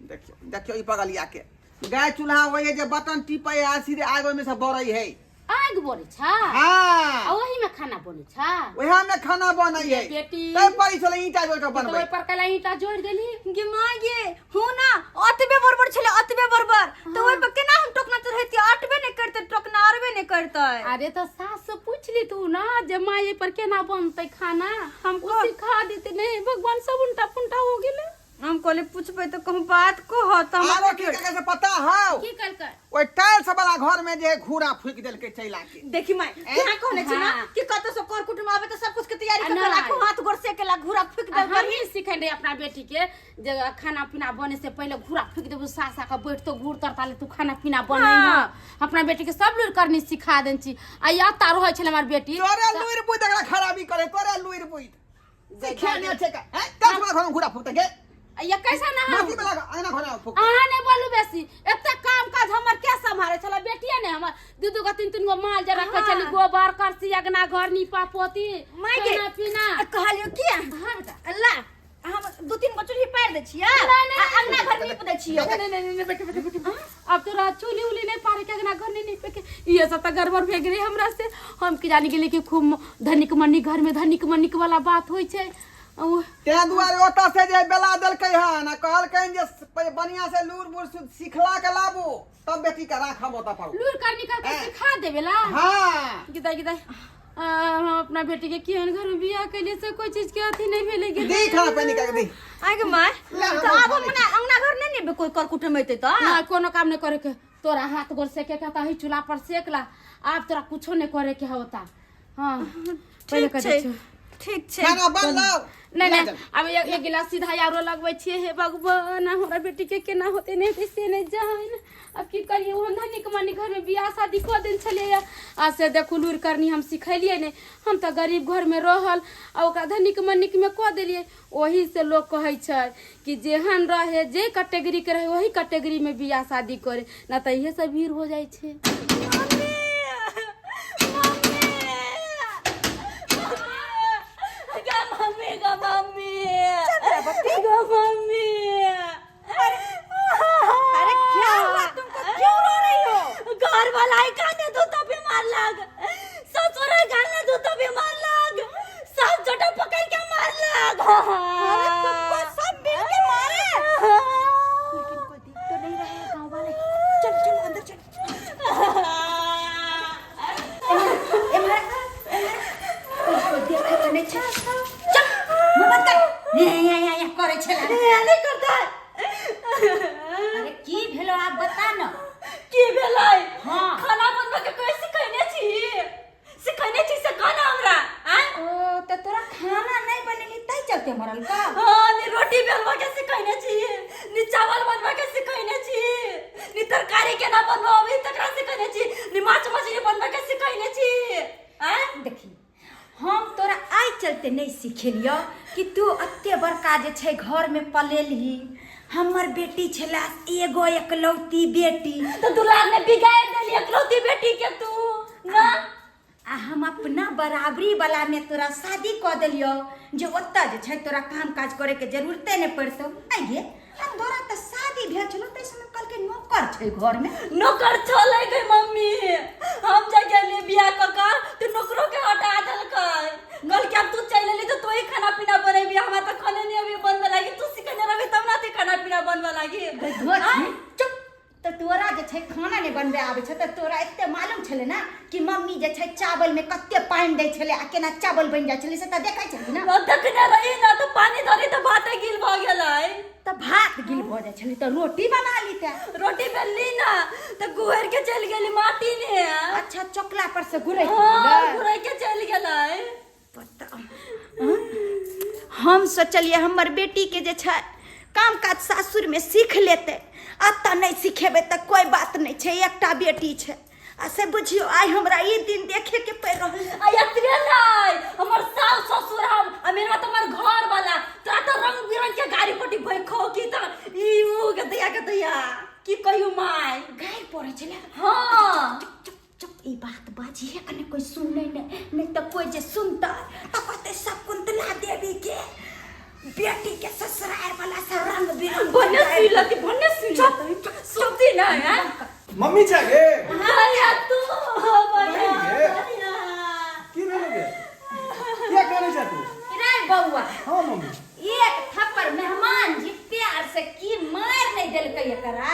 देखियौ देखियौ ई पगलिया के, गाय चूल्हा होइ है जे बटन टिपै है आ सीधे आग ओहिमे से बरै है। आगि बरै छै आ हाँ ओही में खाना बनै छै वएह में खाना बनै है बेटी। तै पर छलै ईंटा जोड़ के तऽ बनबै ओहि पर कैला ईंटा जोड़ि देली गे माँ गे हूँ ना अतबे बरबर छलै अतबे बरबर तऽ ओहि पर केना हम टोकना चढ़ैतियै अटबे नहि करतै टोकना अरबे नहि करतै अरे तऽ सास से पूछ ली तू ना जे माँ एहि पर केना बनतै खाना हम ओ सिखा देते नहीं भगवान सब उल्टा पुल्टा हो गेलै हम कहले पूछबै तऽ कहूँ बात कहत हम आरो की कहै से पता हौ की कलकै ओहि टाइल्स वाला घर में जे घूरा फूकि देलकै चैला के देखी माय यहाँ कहने छी ना हाँ। कि कतौ से कर कुटुम आबे तऽ सब कुछ के तैयारी आ कर के नहि। राखू हाथ गोर से के ला घूरा फूक आ देल हम ही सिखेने अपना बेटी के जे खाना पीना बने से पहले घूरा फूक देबू सास आके बैठतो घूर तर ताले तू खाना पीना बने हाँ। अपना बेटी के सब लुरि करनी सिखा देन छी आ या रहै छलै हमर बेटी तोरे लुरि बुद्धि एकरा खराबी करे तोरे लुरि बुद्धि सिखे नहि छै का हैं टाइल्स वाला घर में घूरा फूकते गे आ ये कैसा ना हम माटी वाला अंगना घर में फूक अहाँ नहि बोलू बेसी एते काम काज हमर के सम्हारे छलै बेटिए ने हमर दू दू गो तीन तीन गो माल जे रखै छली गोबर करसी अगना घर नीपा पोती माय गे। खाना पीना आ कहलियो किया हाँ बेटा अल्लाह हम दू तीन गो चूल्ही पारि दै छियै नहीं, नहीं, आ अंगना घर नीप दै छियै नहीं नहीं नहीं नहीं बेटे बेटे बेटे अब तो रात चूल्ही उली नहीं पारे के अगना घर नहीं नीपे के ये सब तो गड़बड़ भे गेलै हमरा से हम की जानी गेली कि खूब धनिक मनिक घर में धनिक मनिक वाला बात होइ छै ओ तें दुआरे ओतऽ से जे बेला देलकै हन आ कहलकै जे बढ़िया से लूर बूर सिखला के लाबू तब बेटी के राखब ओतऽ पर लूर कर निकल के सिखा देवेला हाँ गिदा गिदा हम अपना बेटी के केहन घर में बियाह कैलिए से कोई चीज के अथी नहीं भेलै गे दी खाना पानी के दी आगे माय ले, हम तऽ आब खा हम लै ना अंगना घर नहि नेबै कोई कर कुटुम एतै तऽ ना कोनो काम नहीं करे के तोरा हाथ गोर सेके के ताही चूल्हा पर सेक ला आब तोरा कुछो नहीं करे के होता हाँ पहिले ठीक कह छै दै छियौ। ठीक छै खाना बनलौ नहीं नहीं अब एक गिलास सीधा आरो लगबै छियै हे भगवान हमरा बेटी के केना होते नहीं होते से नहीं जान अब की करिए ओहन धनिक मनिक घर में बियाह शादी कऽ देने छलियै आ से देखू लूरि करनी हम सिखेलियै नहि हम तऽ गरीब घरमे रहल आ ओकरा धनिक मनिक में कऽ देलियै ओही से लोग कहै छै कि जेहन रहे जे कैटेगरी के रहे वही कैटेगरी में बियाह शादी करे ना तऽ इहे सब भीड़ हो जाइ छै मम्मी गा मम्मी गा मम्मी अरे क्या हुआ तुमको क्यों रो रही हो घर वाला ही काने दो तो भी मार लाग ससुर गाने दो तो भी मार लाग सास जटा पकड़ के मार लाग अरे तुमको सब मिल के मारे लेकिन कोई देख तो नहीं रहे हैं गांव वाले चल चल अंदर चल ए महाराज कोई देखे तो नहीं छे चल मुंह बंद कर ये ये ये ये करे छे नहीं करता अरे की भेलो आप बता न की भेलै हाँ। खाना बनबे के कोई सिखैने छी सिखैने छी से कहना हमरा आँय ओ त तोरा खाना नहीं बनेली तै चलते मरल का हाँ नी रोटी बेलवा के सिखैने छी नी चावल बनबा के सिखैने छी नी तरकारी केना बनबा अभी तकरा सिखैने छी नी माछ मछली बनबा के सिखैने छी आँय देखी हम तोरा आइ चलते नहीं सिखेलियो कि तू अते बड़का जे छै घर में पलेलही हमर बेटी छला एगो एकलौती बेटी तो दुलार ने बिगाड़ देली एकलौती बेटी के तू ना आ हम अपना बराबरी वाला में तोरा शादी कऽ देलियो जे ओतऽ जे छै तोरा काम काज करे के जरूरते नहि पड़तौ आइ गे आ तोरा तऽ शादी भेल छलो ताहि समय कहलकै नौकर छै घर में नौकर छलै गे मम्मी हम जे गेली बियाह कऽ कऽ तऽ नौकरो के हटा देलकै कहलकै आब तू चलि एली तऽ तोही खाना पीना बनेबी हमरा तऽ खाने नहि अभी बनबे लागी तू सिखने रहबी तब ना ते खाना पीना बनबे लागी चुप तऽ तोरा जे छै खाना नहि बनबै आबै छै तऽ तोरा एते मालूम छलै ने कि मम्मी जे छै चावलमे कते पानि दै छलै आ केना चावल बनि जाइ छलै से तऽ देखै छली ने ओ देखने रही ना तऽ पानि धरी तऽ भाते गिल भऽ गेलै तऽ भात गिल भऽ जाइ छलै तऽ रोटी बना लीते रोटी बेलली ना तऽ गुहर के चलि गेली माटी ने अच्छा चोकला पर से गुरै हाँ गुहर के चलि गेलै पता हम सोचलियै हमर बेटीके जे छै काम काज सासुरमे सीख लेतै एतऽ नहि सिखेबै तऽ कोइ बात नहि छै एकटा बेटी छै आ से बुझियौ आइ हमरा ई दिन देखेके पड़ि रहल आ एतबे नहि हमर सास ससुर हम आ मेरा तऽ हमर घर वाला तोरा तऽ रंग बिरंग के गाड़ी पटी भैखो की तऽ ई ऊ के दैया के दैया की कहियौ माय गारि पड़ै छलै हाँ चुप चुप ई बात बाजिहे कने कोई सुनै नहि नहि तऽ कोई जे सुनतै तऽ कहतै शकुंतला देवी के बेटी के ससुराल वाला से रंग बिरंग भन्ने सुइलती भन्ने सुइलती सुनती ना हैं मम्मी छै गे भैया तू हो भैया नहीं गे। भैया की भेलो गे किया कानै छै तू रे बौआ हाँ मम्मी एक थप्पड़ मेहमान जी प्यार से की मार नहीं देलकै एकरा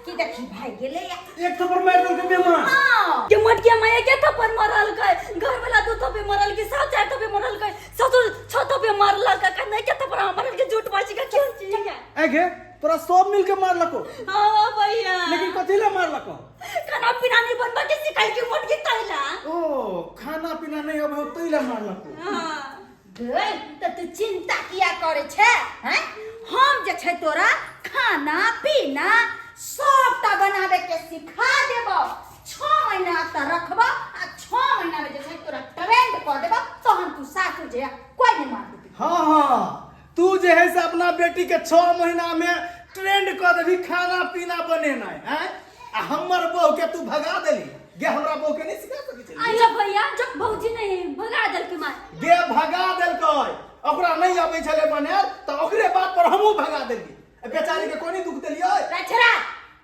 कि देखी भाग गेलै या एक थप्पड़ मारि देलकै मेहमान हाँ के मटके माया के थप्पड़ मारल के घर वाला दू थप्पड़ मारल के सात चार थप्पड़ मारल के ससुर छह थप्पड़ मारल के कन्ने के थप्पड़ मारल के झूठ बाजी का क्यों चीज ए गे तोरा सब मिल के मारलको हाँ भैया लेकिन कथी ले मारलको खाना पीना नहीं बनवा के सिखाई के मटके तैला ओ खाना पीना नहीं अबै तै ले मारलको हाँ गै तऽ तू चिंता किया करै छै हैं हम जे छै तोरा खाना पीना सबटा बनाबे के सिखा देबो 6 महीना तऽ रखबो आ 6 महीना में जे छै तोरा ट्रेंड कऽ देबो तहन तू सासुर जे कोई नहीं मार देतै। हाँ हाँ तू जे है से अपना बेटी के 6 महीना में ट्रेंड कऽ देबही खाना पीना बनेनाइ हैं आ हमर बहू के तू भगा देली गे हमरा बहू के नहीं सिखा सकै छली अच्छा भैया जब भौजी नहीं भगा देलकै मार गे भगा देलकै ओकरा नहीं अबै छलै बनायल तऽ ओकरे बात पर हमहूँ भगा देलियै आ बेचारी के कोनी दुख देलियै रे छोरा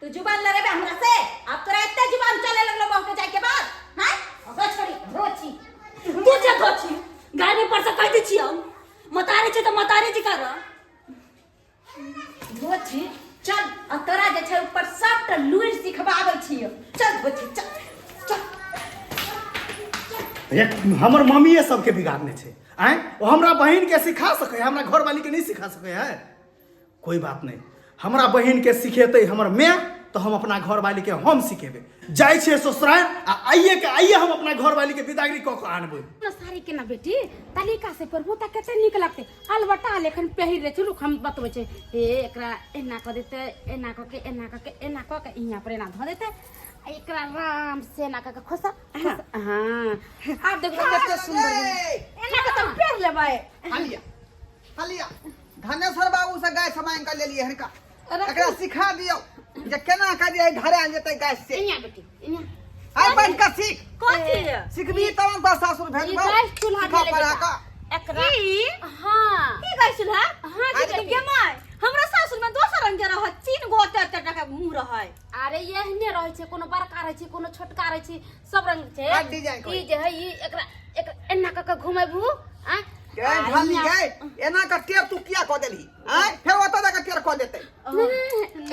तू जुबान लड़ेबे हमरा से अब तोरा एते जुबान चले लगलो बहू के जाय के बाद हैं गो छोरी रोची तू जे धोछी गाड़ी पर से कह दै छियौ मतारे छै तऽ मतारे जी कर धोची चल आ तोरा जे छै ऊपर सबटा लुरि सिखबाबै छियौ चल धोची चल चल। एक हमर मम्मीए सबके बिगाड़ने छै आँय ओ हमरा बहिनके सिखा सकै है हमरा घरवालीके नहीं सिखा सकै है कोई बात नहीं हमरा बहिनके सिखेतै हमर माय तऽ हम अपना घरवालीके हम सिखेबै जाइ छियै ससुरारि आ आइए के आइए हम अपना घरवालीके विदागरी कऽ कऽ आनबै ना साड़ी के ना बेटी तरीका से पहिरबू तऽ कते नीक लगतै अलबटा लेखन पहिर रे छै रुक हम बतबै छै हे एकरा एना कऽ देतै एना कऽ के एना कऽ के एना कऽ के इहाँ पर एना धऽ देतै आ एकरा आराम से एना कऽ के खोसा खोसा हाँ आब देखो कते सुंदर बनै। एना के तऽ पेर लेबै हलिया हलिया धनेश्वर बाबू से गाय मांगि कऽ लेलियै हनका एकरा सिखा दियौ जे केना कऽ जे धरायल जेतै गाय से इहाँ बेटी इहाँ आइ बैठ कऽ सीख कथी सिखबी तब तऽ सासुर ई भेजबौ गैस चूल्हा सिखा भेलै पढ़ा बेटा। कऽ एकरा ई हाँ की गैस चूल्हा हाँ जी अरे बेटी गे माय हमरा सासुर में दोसर रंग के रहै तीन गो ओते ओते टका मुंह रहै अरे एहने रहै छै कोनो बड़का रहै छै कोनो छोटका रहै छै सब रंग छै बड़ डिजाइन के ई जे है ई एकरा एकरा एना कऽ के घुमेबू आ गे ढाली गे एना कऽ टेर तू किया कऽ देलही आँय फेर ओतऽ जा कऽ टेर कऽ देतै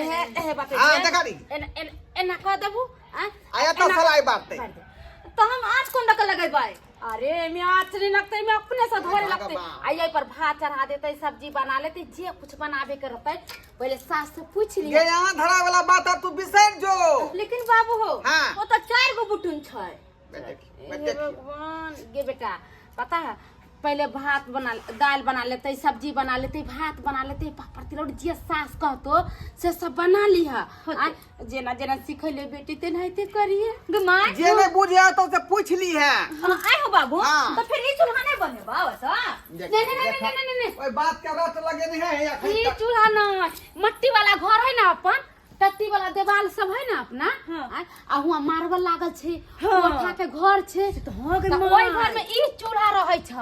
एहे एहे बात हाँ, देखा दी। एना एना एना कऽ देबू आ आ एतऽ सलाइ बारतै तऽ हम आँच कोन दऽ के लगेबै अरे एमे आँच नहीं लगते एमे अपने से धोरे लगते भगवान। आ यही पर भात चढ़ा देते सब्जी बना लेते जे कुछ बनाबे के रहते पहले सास से पूछ गे लिये यहाँ धरा वाला बात अब तू बिसरि जो लेकिन बाबू हो हाँ। ओ तऽ चारि गो बुटुन छै देखियो हे देखियो भगवान गे बेटा पता है पहले भात बना दाल बना लेते सब्जी बना लेते भात बना लेते पापड़ तिलौरी जे सास कहतो से सब बना लिह आ जेना जेना सिखैले बेटी तेनाहिते करिए गे माय जे नहीं बुझे तो से पूछ ली है हाँ, आइ हो बाबू हाँ। तऽ फिर ई चूल्हा नहि बनेबा वैसा देख, नहीं नहीं नहीं देख। नहीं नहीं नहीं ओए बात के रट लगे नहीं है अखन ई तक चूल्हा न मट्टी वाला घर है ना अपन टट्टी वाला देवाल सब है ना अपना हाँ। आ हुआ मार्बल लागल छै हाँ। कोठा के घर छै तऽ हाँ गे तऽ माय। ओहि घर में ई चूल्हा रहै छै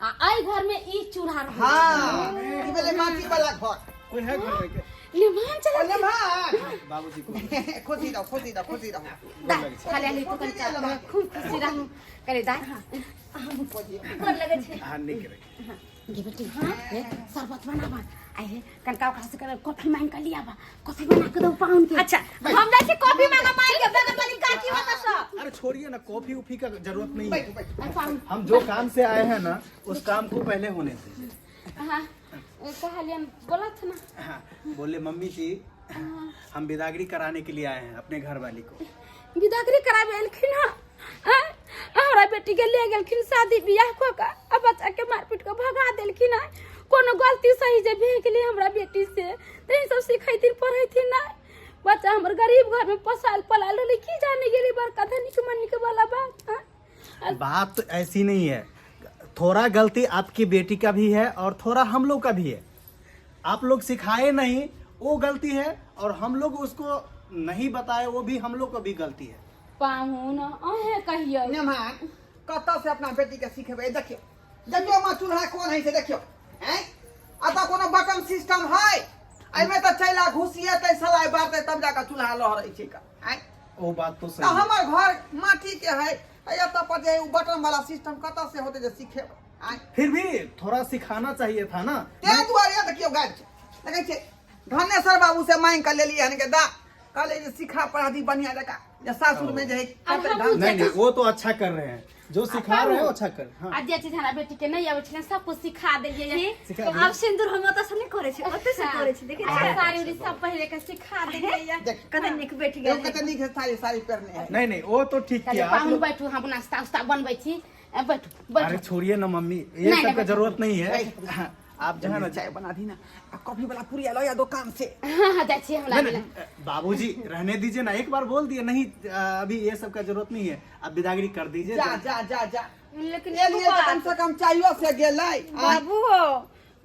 आ एहि घर में ई चूल्हा रहै छै हाँ ई भेलै माटी वाला घर कोई है घर में के निमान चला ओ लेम्हा बाबूजी को खुशी रहो खुशी रहो खुशी रहो दा खाली हाली तू कनी खूब खुशी रहू करे दा गोर लगै छै हाँ निक रहे गे बेटी हे शरबत बनाबा आइ हे कनका ओकरा से करे कॉफी मांग के लियाबा कॉफी बना के दो पाउन के अच्छा हम जाइ छी कॉफी मांगा माय के बगल वाली काकी होता सब अरे छोड़िए ना कॉफी उफी का जरूरत नहीं है बैठो बैठो आइ पाउन हम जो काम से आए हैं ना उस काम को पहले होने दीजिए हाँ कहलियन बोलत ना हाँ, बोले मम्मी जी हम बिदागरी कराने के लिए आए हैं अपने घर वाली को बिदागरी कराबे एलखिन हँ आँय? हमरा बेटी के ले गेलखिन शादी बियाह कऽ के आ बच्चा के मार पीट के भगा देलखिन हँ कोनो गलती सही जे भए गेलै हमरा बेटी से तऽ ई सब सिखैथिन पढ़ैथिन नहि बच्चा हमर गरीब घर में पोसायल पलायल रहलै की जाने गेलै बड़का धनिक मनिक वाला बात आँय? बात तो ऐसी नहीं है थोड़ा गलती आपकी बेटी का भी है और थोड़ा हम लोग का भी है आप लोग सिखाए नहीं वो गलती है और हम लोग उसको नहीं बताए वो भी हम लोग का भी गलती है पाहुन अहें कहियौ मेहमान कतऽ से अपना बेटी के सिखेबै देखियौ देखियौ माँ चूल्हा कोन है से देखियौ हैं अतऽ कोनो बटन सिस्टम है एहिमे तऽ चैला घुसिएतै सलाइ बारतै तब जाकऽ चूल्हा लहरै छै का हैं ओ बात तो तऽ सही है। हमर घर माटी के है आ एतऽ पर जे है उ बटन वाला सिस्टम कतऽ से होतै जे सिखेबै आँय फिर भी थोड़ा सिखाना चाहिए था ना। ताहि दुआरे देखियौ गाबि छै देखै छियै धनेश्वर बाबू से मांगि कऽ लेलियै हन के दा कहलियै जे सिखा पढ़ा दी बढ़िया जकाँ जे सासुर में जे है और कते हमहूँ ढंग नहीं नहीं, वो तो अच्छा कर रहे हैं, जो सिखा रहे हैं वो अच्छा कर हाँ। आ जे चीज हमरा बेटी के नहीं आबै छलै सब कुछ सिखा देलियै। सिखा दिए। आब सिन्दूर हम ओतऽ से नहि करै छी, ओतऽ से करै छी, देखै आ छियै साड़ी उड़ी सब पहिरे के सिखा देलियै। देख कते नीक बैठ एगो गेल। कते नीक है साड़ी साड़ी पहिरने है। नहीं नहीं, वो तो ठीक कहलियै किया आप पाहुन लोग। बैठू, हम नाश्ता उस्ता बनबै छी। बैठू अरे बैठू। छोड़िए ना मम्मी, ये नहीं, सब नहीं, का जरूरत नहीं है। नहीं। आप जो है ना चाय बना दी ना आ कॉफी वाला पूरी लो या दुकान से। हाँ हाँ, जाइ छी हमरा नहीं, नहीं, बाबूजी रहने दीजिए ना, एक बार बोल दिए नहीं। अभी ये सब का जरूरत नहीं है, आप विदागरी कर दीजिए। जा जा जा जा। लेकिन ए लिए तऽ कम से कम चायो से गेलै। बाबू हो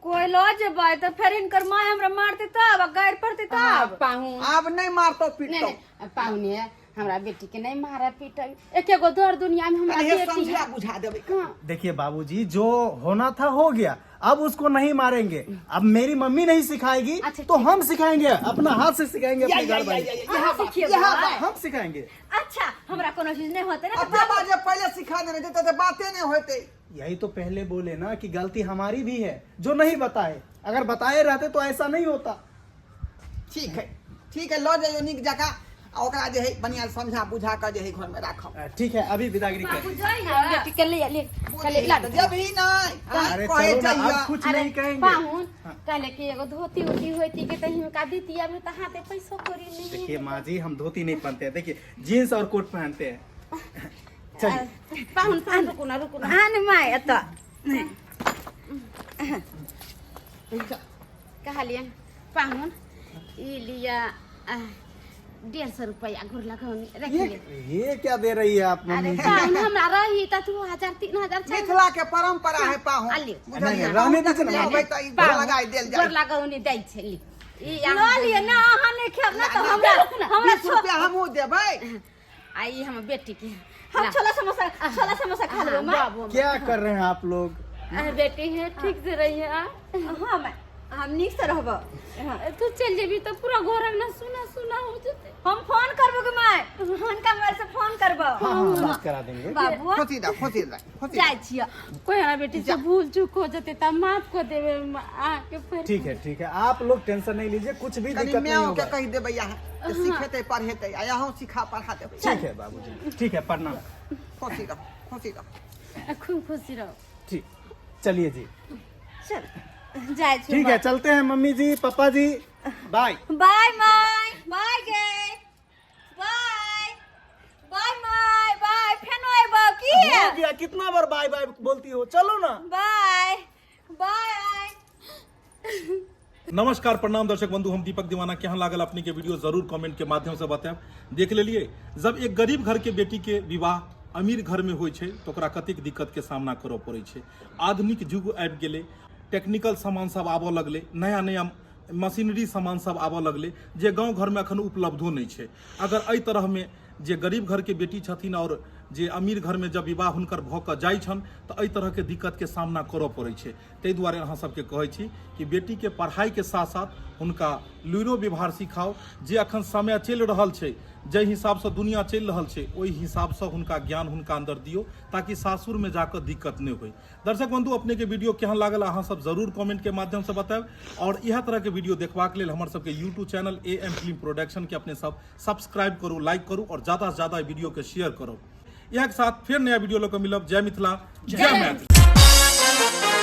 कोई लऽ जेबै तऽ फेर हिनकर माय हमरा मारते तब आ गारि पड़ते तब। पाहुन आब नहि मारतौ नहीं पिटतौ। नहीं पाहुन है, हमरा बेटी के नहीं मारा पीट, एके गो दर दुनिया में हमरा कनिहे बेटी समझा है। बुझा देबै। हाँ। देखिए बाबूजी, जो होना था हो गया, अब उसको नहीं मारेंगे। अब मेरी मम्मी नहीं सिखाएगी अच्छा, तो हम सिखाएंगे, अपना हाथ से सिखाएंगे या अपने या घर या वाले या अहाँ यहाँ बात सिखेबै? यहाँ बात। हम सिखाएंगे। अच्छा हमरा कोनो चीज नहि होतै ने अब जे बात जे पहिले सिखा देने जेतै तऽ बाते नहि होतै। यही तो पहले बोले ना कि गलती हमारी भी है जो नहीं बताए, अगर बताए रहते तो ऐसा नहीं होता। ठीक है ठीक है, लऽ जइयौ नीक जकाँ आ ओकरा जे है बढ़िआँ समझा बुझा कऽ जे है घरमे राखब। ठीक है, अभी विदागरी कर। बाबू जाइए बेटी के ले ले कहले ला दे। जेबही नहि अरे कहे चलो ना, जइया। अब कुछ अरे नहीं कहेंगे। पाहुन कहले कि एगो धोती उती होती के त हिनका दीती, अभी त हाथे पैसो करी नहीं। देखिए माँ जी, हम धोती नहीं पहनते हैं, देखिए जीन्स और कोट पहनते हैं। चलिए पाहुन पाहुन रुकू ना रुकू ना। आन my एतऽ। कहलिए पाहुन ई लिया 150 रुपया घुर लगौनी रख ये लिए। ये क्या दे रही है आप अरे मम्मी जी? पाहुन हमरा रही त 2000 3000 चाही। मिथिला के परंपरा है पाहुन। आ लियौ। बुझलियै? नहीं, रहने दीजिए ना। नहि होबै तऽ ई गोर लगाय देल जाय। गोर लगौनी दै छै ली। ई लऽ लिअ ना, अहाँ नहि खायब ना तऽ हमरा हमरा 20 रुपया हमहूँ देबै। आ ई हमर बेटी के हम छोला समोसा छोला समोसा खा लेबै माय। बाबू क्या कर रहे हैं आप लोग? आ बेटी है ठीक से रही है। हाँ माय, हम नीक से रहब। तू चल जेबी तो पूरा घर अंगना सुना सुना हो जेते। हम फोन करबो के माय, हुनका मोबाइल से फोन करबो। हाँ हाँ, बात करा देंगे। बाबू खोसी दा खोसी दा खोसी जाइ छियै। कोई हमरा बेटी से भूल चूक हो जेते त माफ कर देबे आके फिर। ठीक है ठीक है, आप लोग टेंशन नहीं लीजिए, कुछ भी कनी दिक्कत नहीं माओ के होगा। कहि देबै अहाँ जे सिखेतै पढ़ेतै आ अहूँ सिखा पढ़ा देबै। ठीक है बाबूजी, ठीक है, प्रणाम। खोसी रह खोसी रह। खूब खुशी रहो। ठीक, चलिए जी। चल जाइ छी। ठीक है, चलते हैं mummy ji papa ji, bye bye my, bye गे, बाय बाय my, by. फेनो अयबो की? हो गया, कितना बार बाय बाय बोलती हो, चलो ना। Bye bye. नमस्कार प्रणाम दर्शक बंधु, हम दीपक दीवाना। केहन लागल अपने के वीडियो जरूर कमेंट के माध्यम से बतायब। देख लेलिए जब एक गरीब घर के बेटी के विवाह अमीर घर में होइ छै तो ओकरा कतेक दिक्कत के सामना करऽ पड़ै छै। आधुनिक युग आबि गेलै, टेक्निकल सामान सब आबऽ लगलै, नया नया मशीनरी सामान सब आबऽ लगलै जे गाँव घरमे एखन उपलब्धो नहि छै। अगर एहि तरहमे जे गरीब घरके बेटी छथिन आओर जे अमीर घरमे जब विवाह हुनकर भऽ कऽ जाइ छनि तऽ एहि तरहके दिक्कतके सामना करऽ पड़ै छै। ताहि दुआरे अहाँ सबके कहै छी कि बेटीके पढ़ाइके साथ साथ हुनका लुइरो व्यवहार सिखाउ। जे अखन समय चलि रहल छै, जाहि हिसाबसँ दुनिया चलि रहल छै, ओहि हिसाबसँ हुनका ज्ञान हुनका अन्दर दियौ ताकि सासुरमे जाकऽ दिक्कत नहि होइ। दर्शक बंधु, अपने के वीडियो केहन लागल अहाँ सब जरूर कमेंट के माध्यम से बतायब और इएह तरह के वीडियो देखबाक लेल हमर सबके YouTube channel A M film production के अपने सब सब्सक्राइब करू, लाइक करू और ज्यादा से ज्यादा वीडियो के शेयर करू। इएह के साथ फेर नया वीडियो लऽ कऽ मिलब। जय मिथिला, जय मैथिली।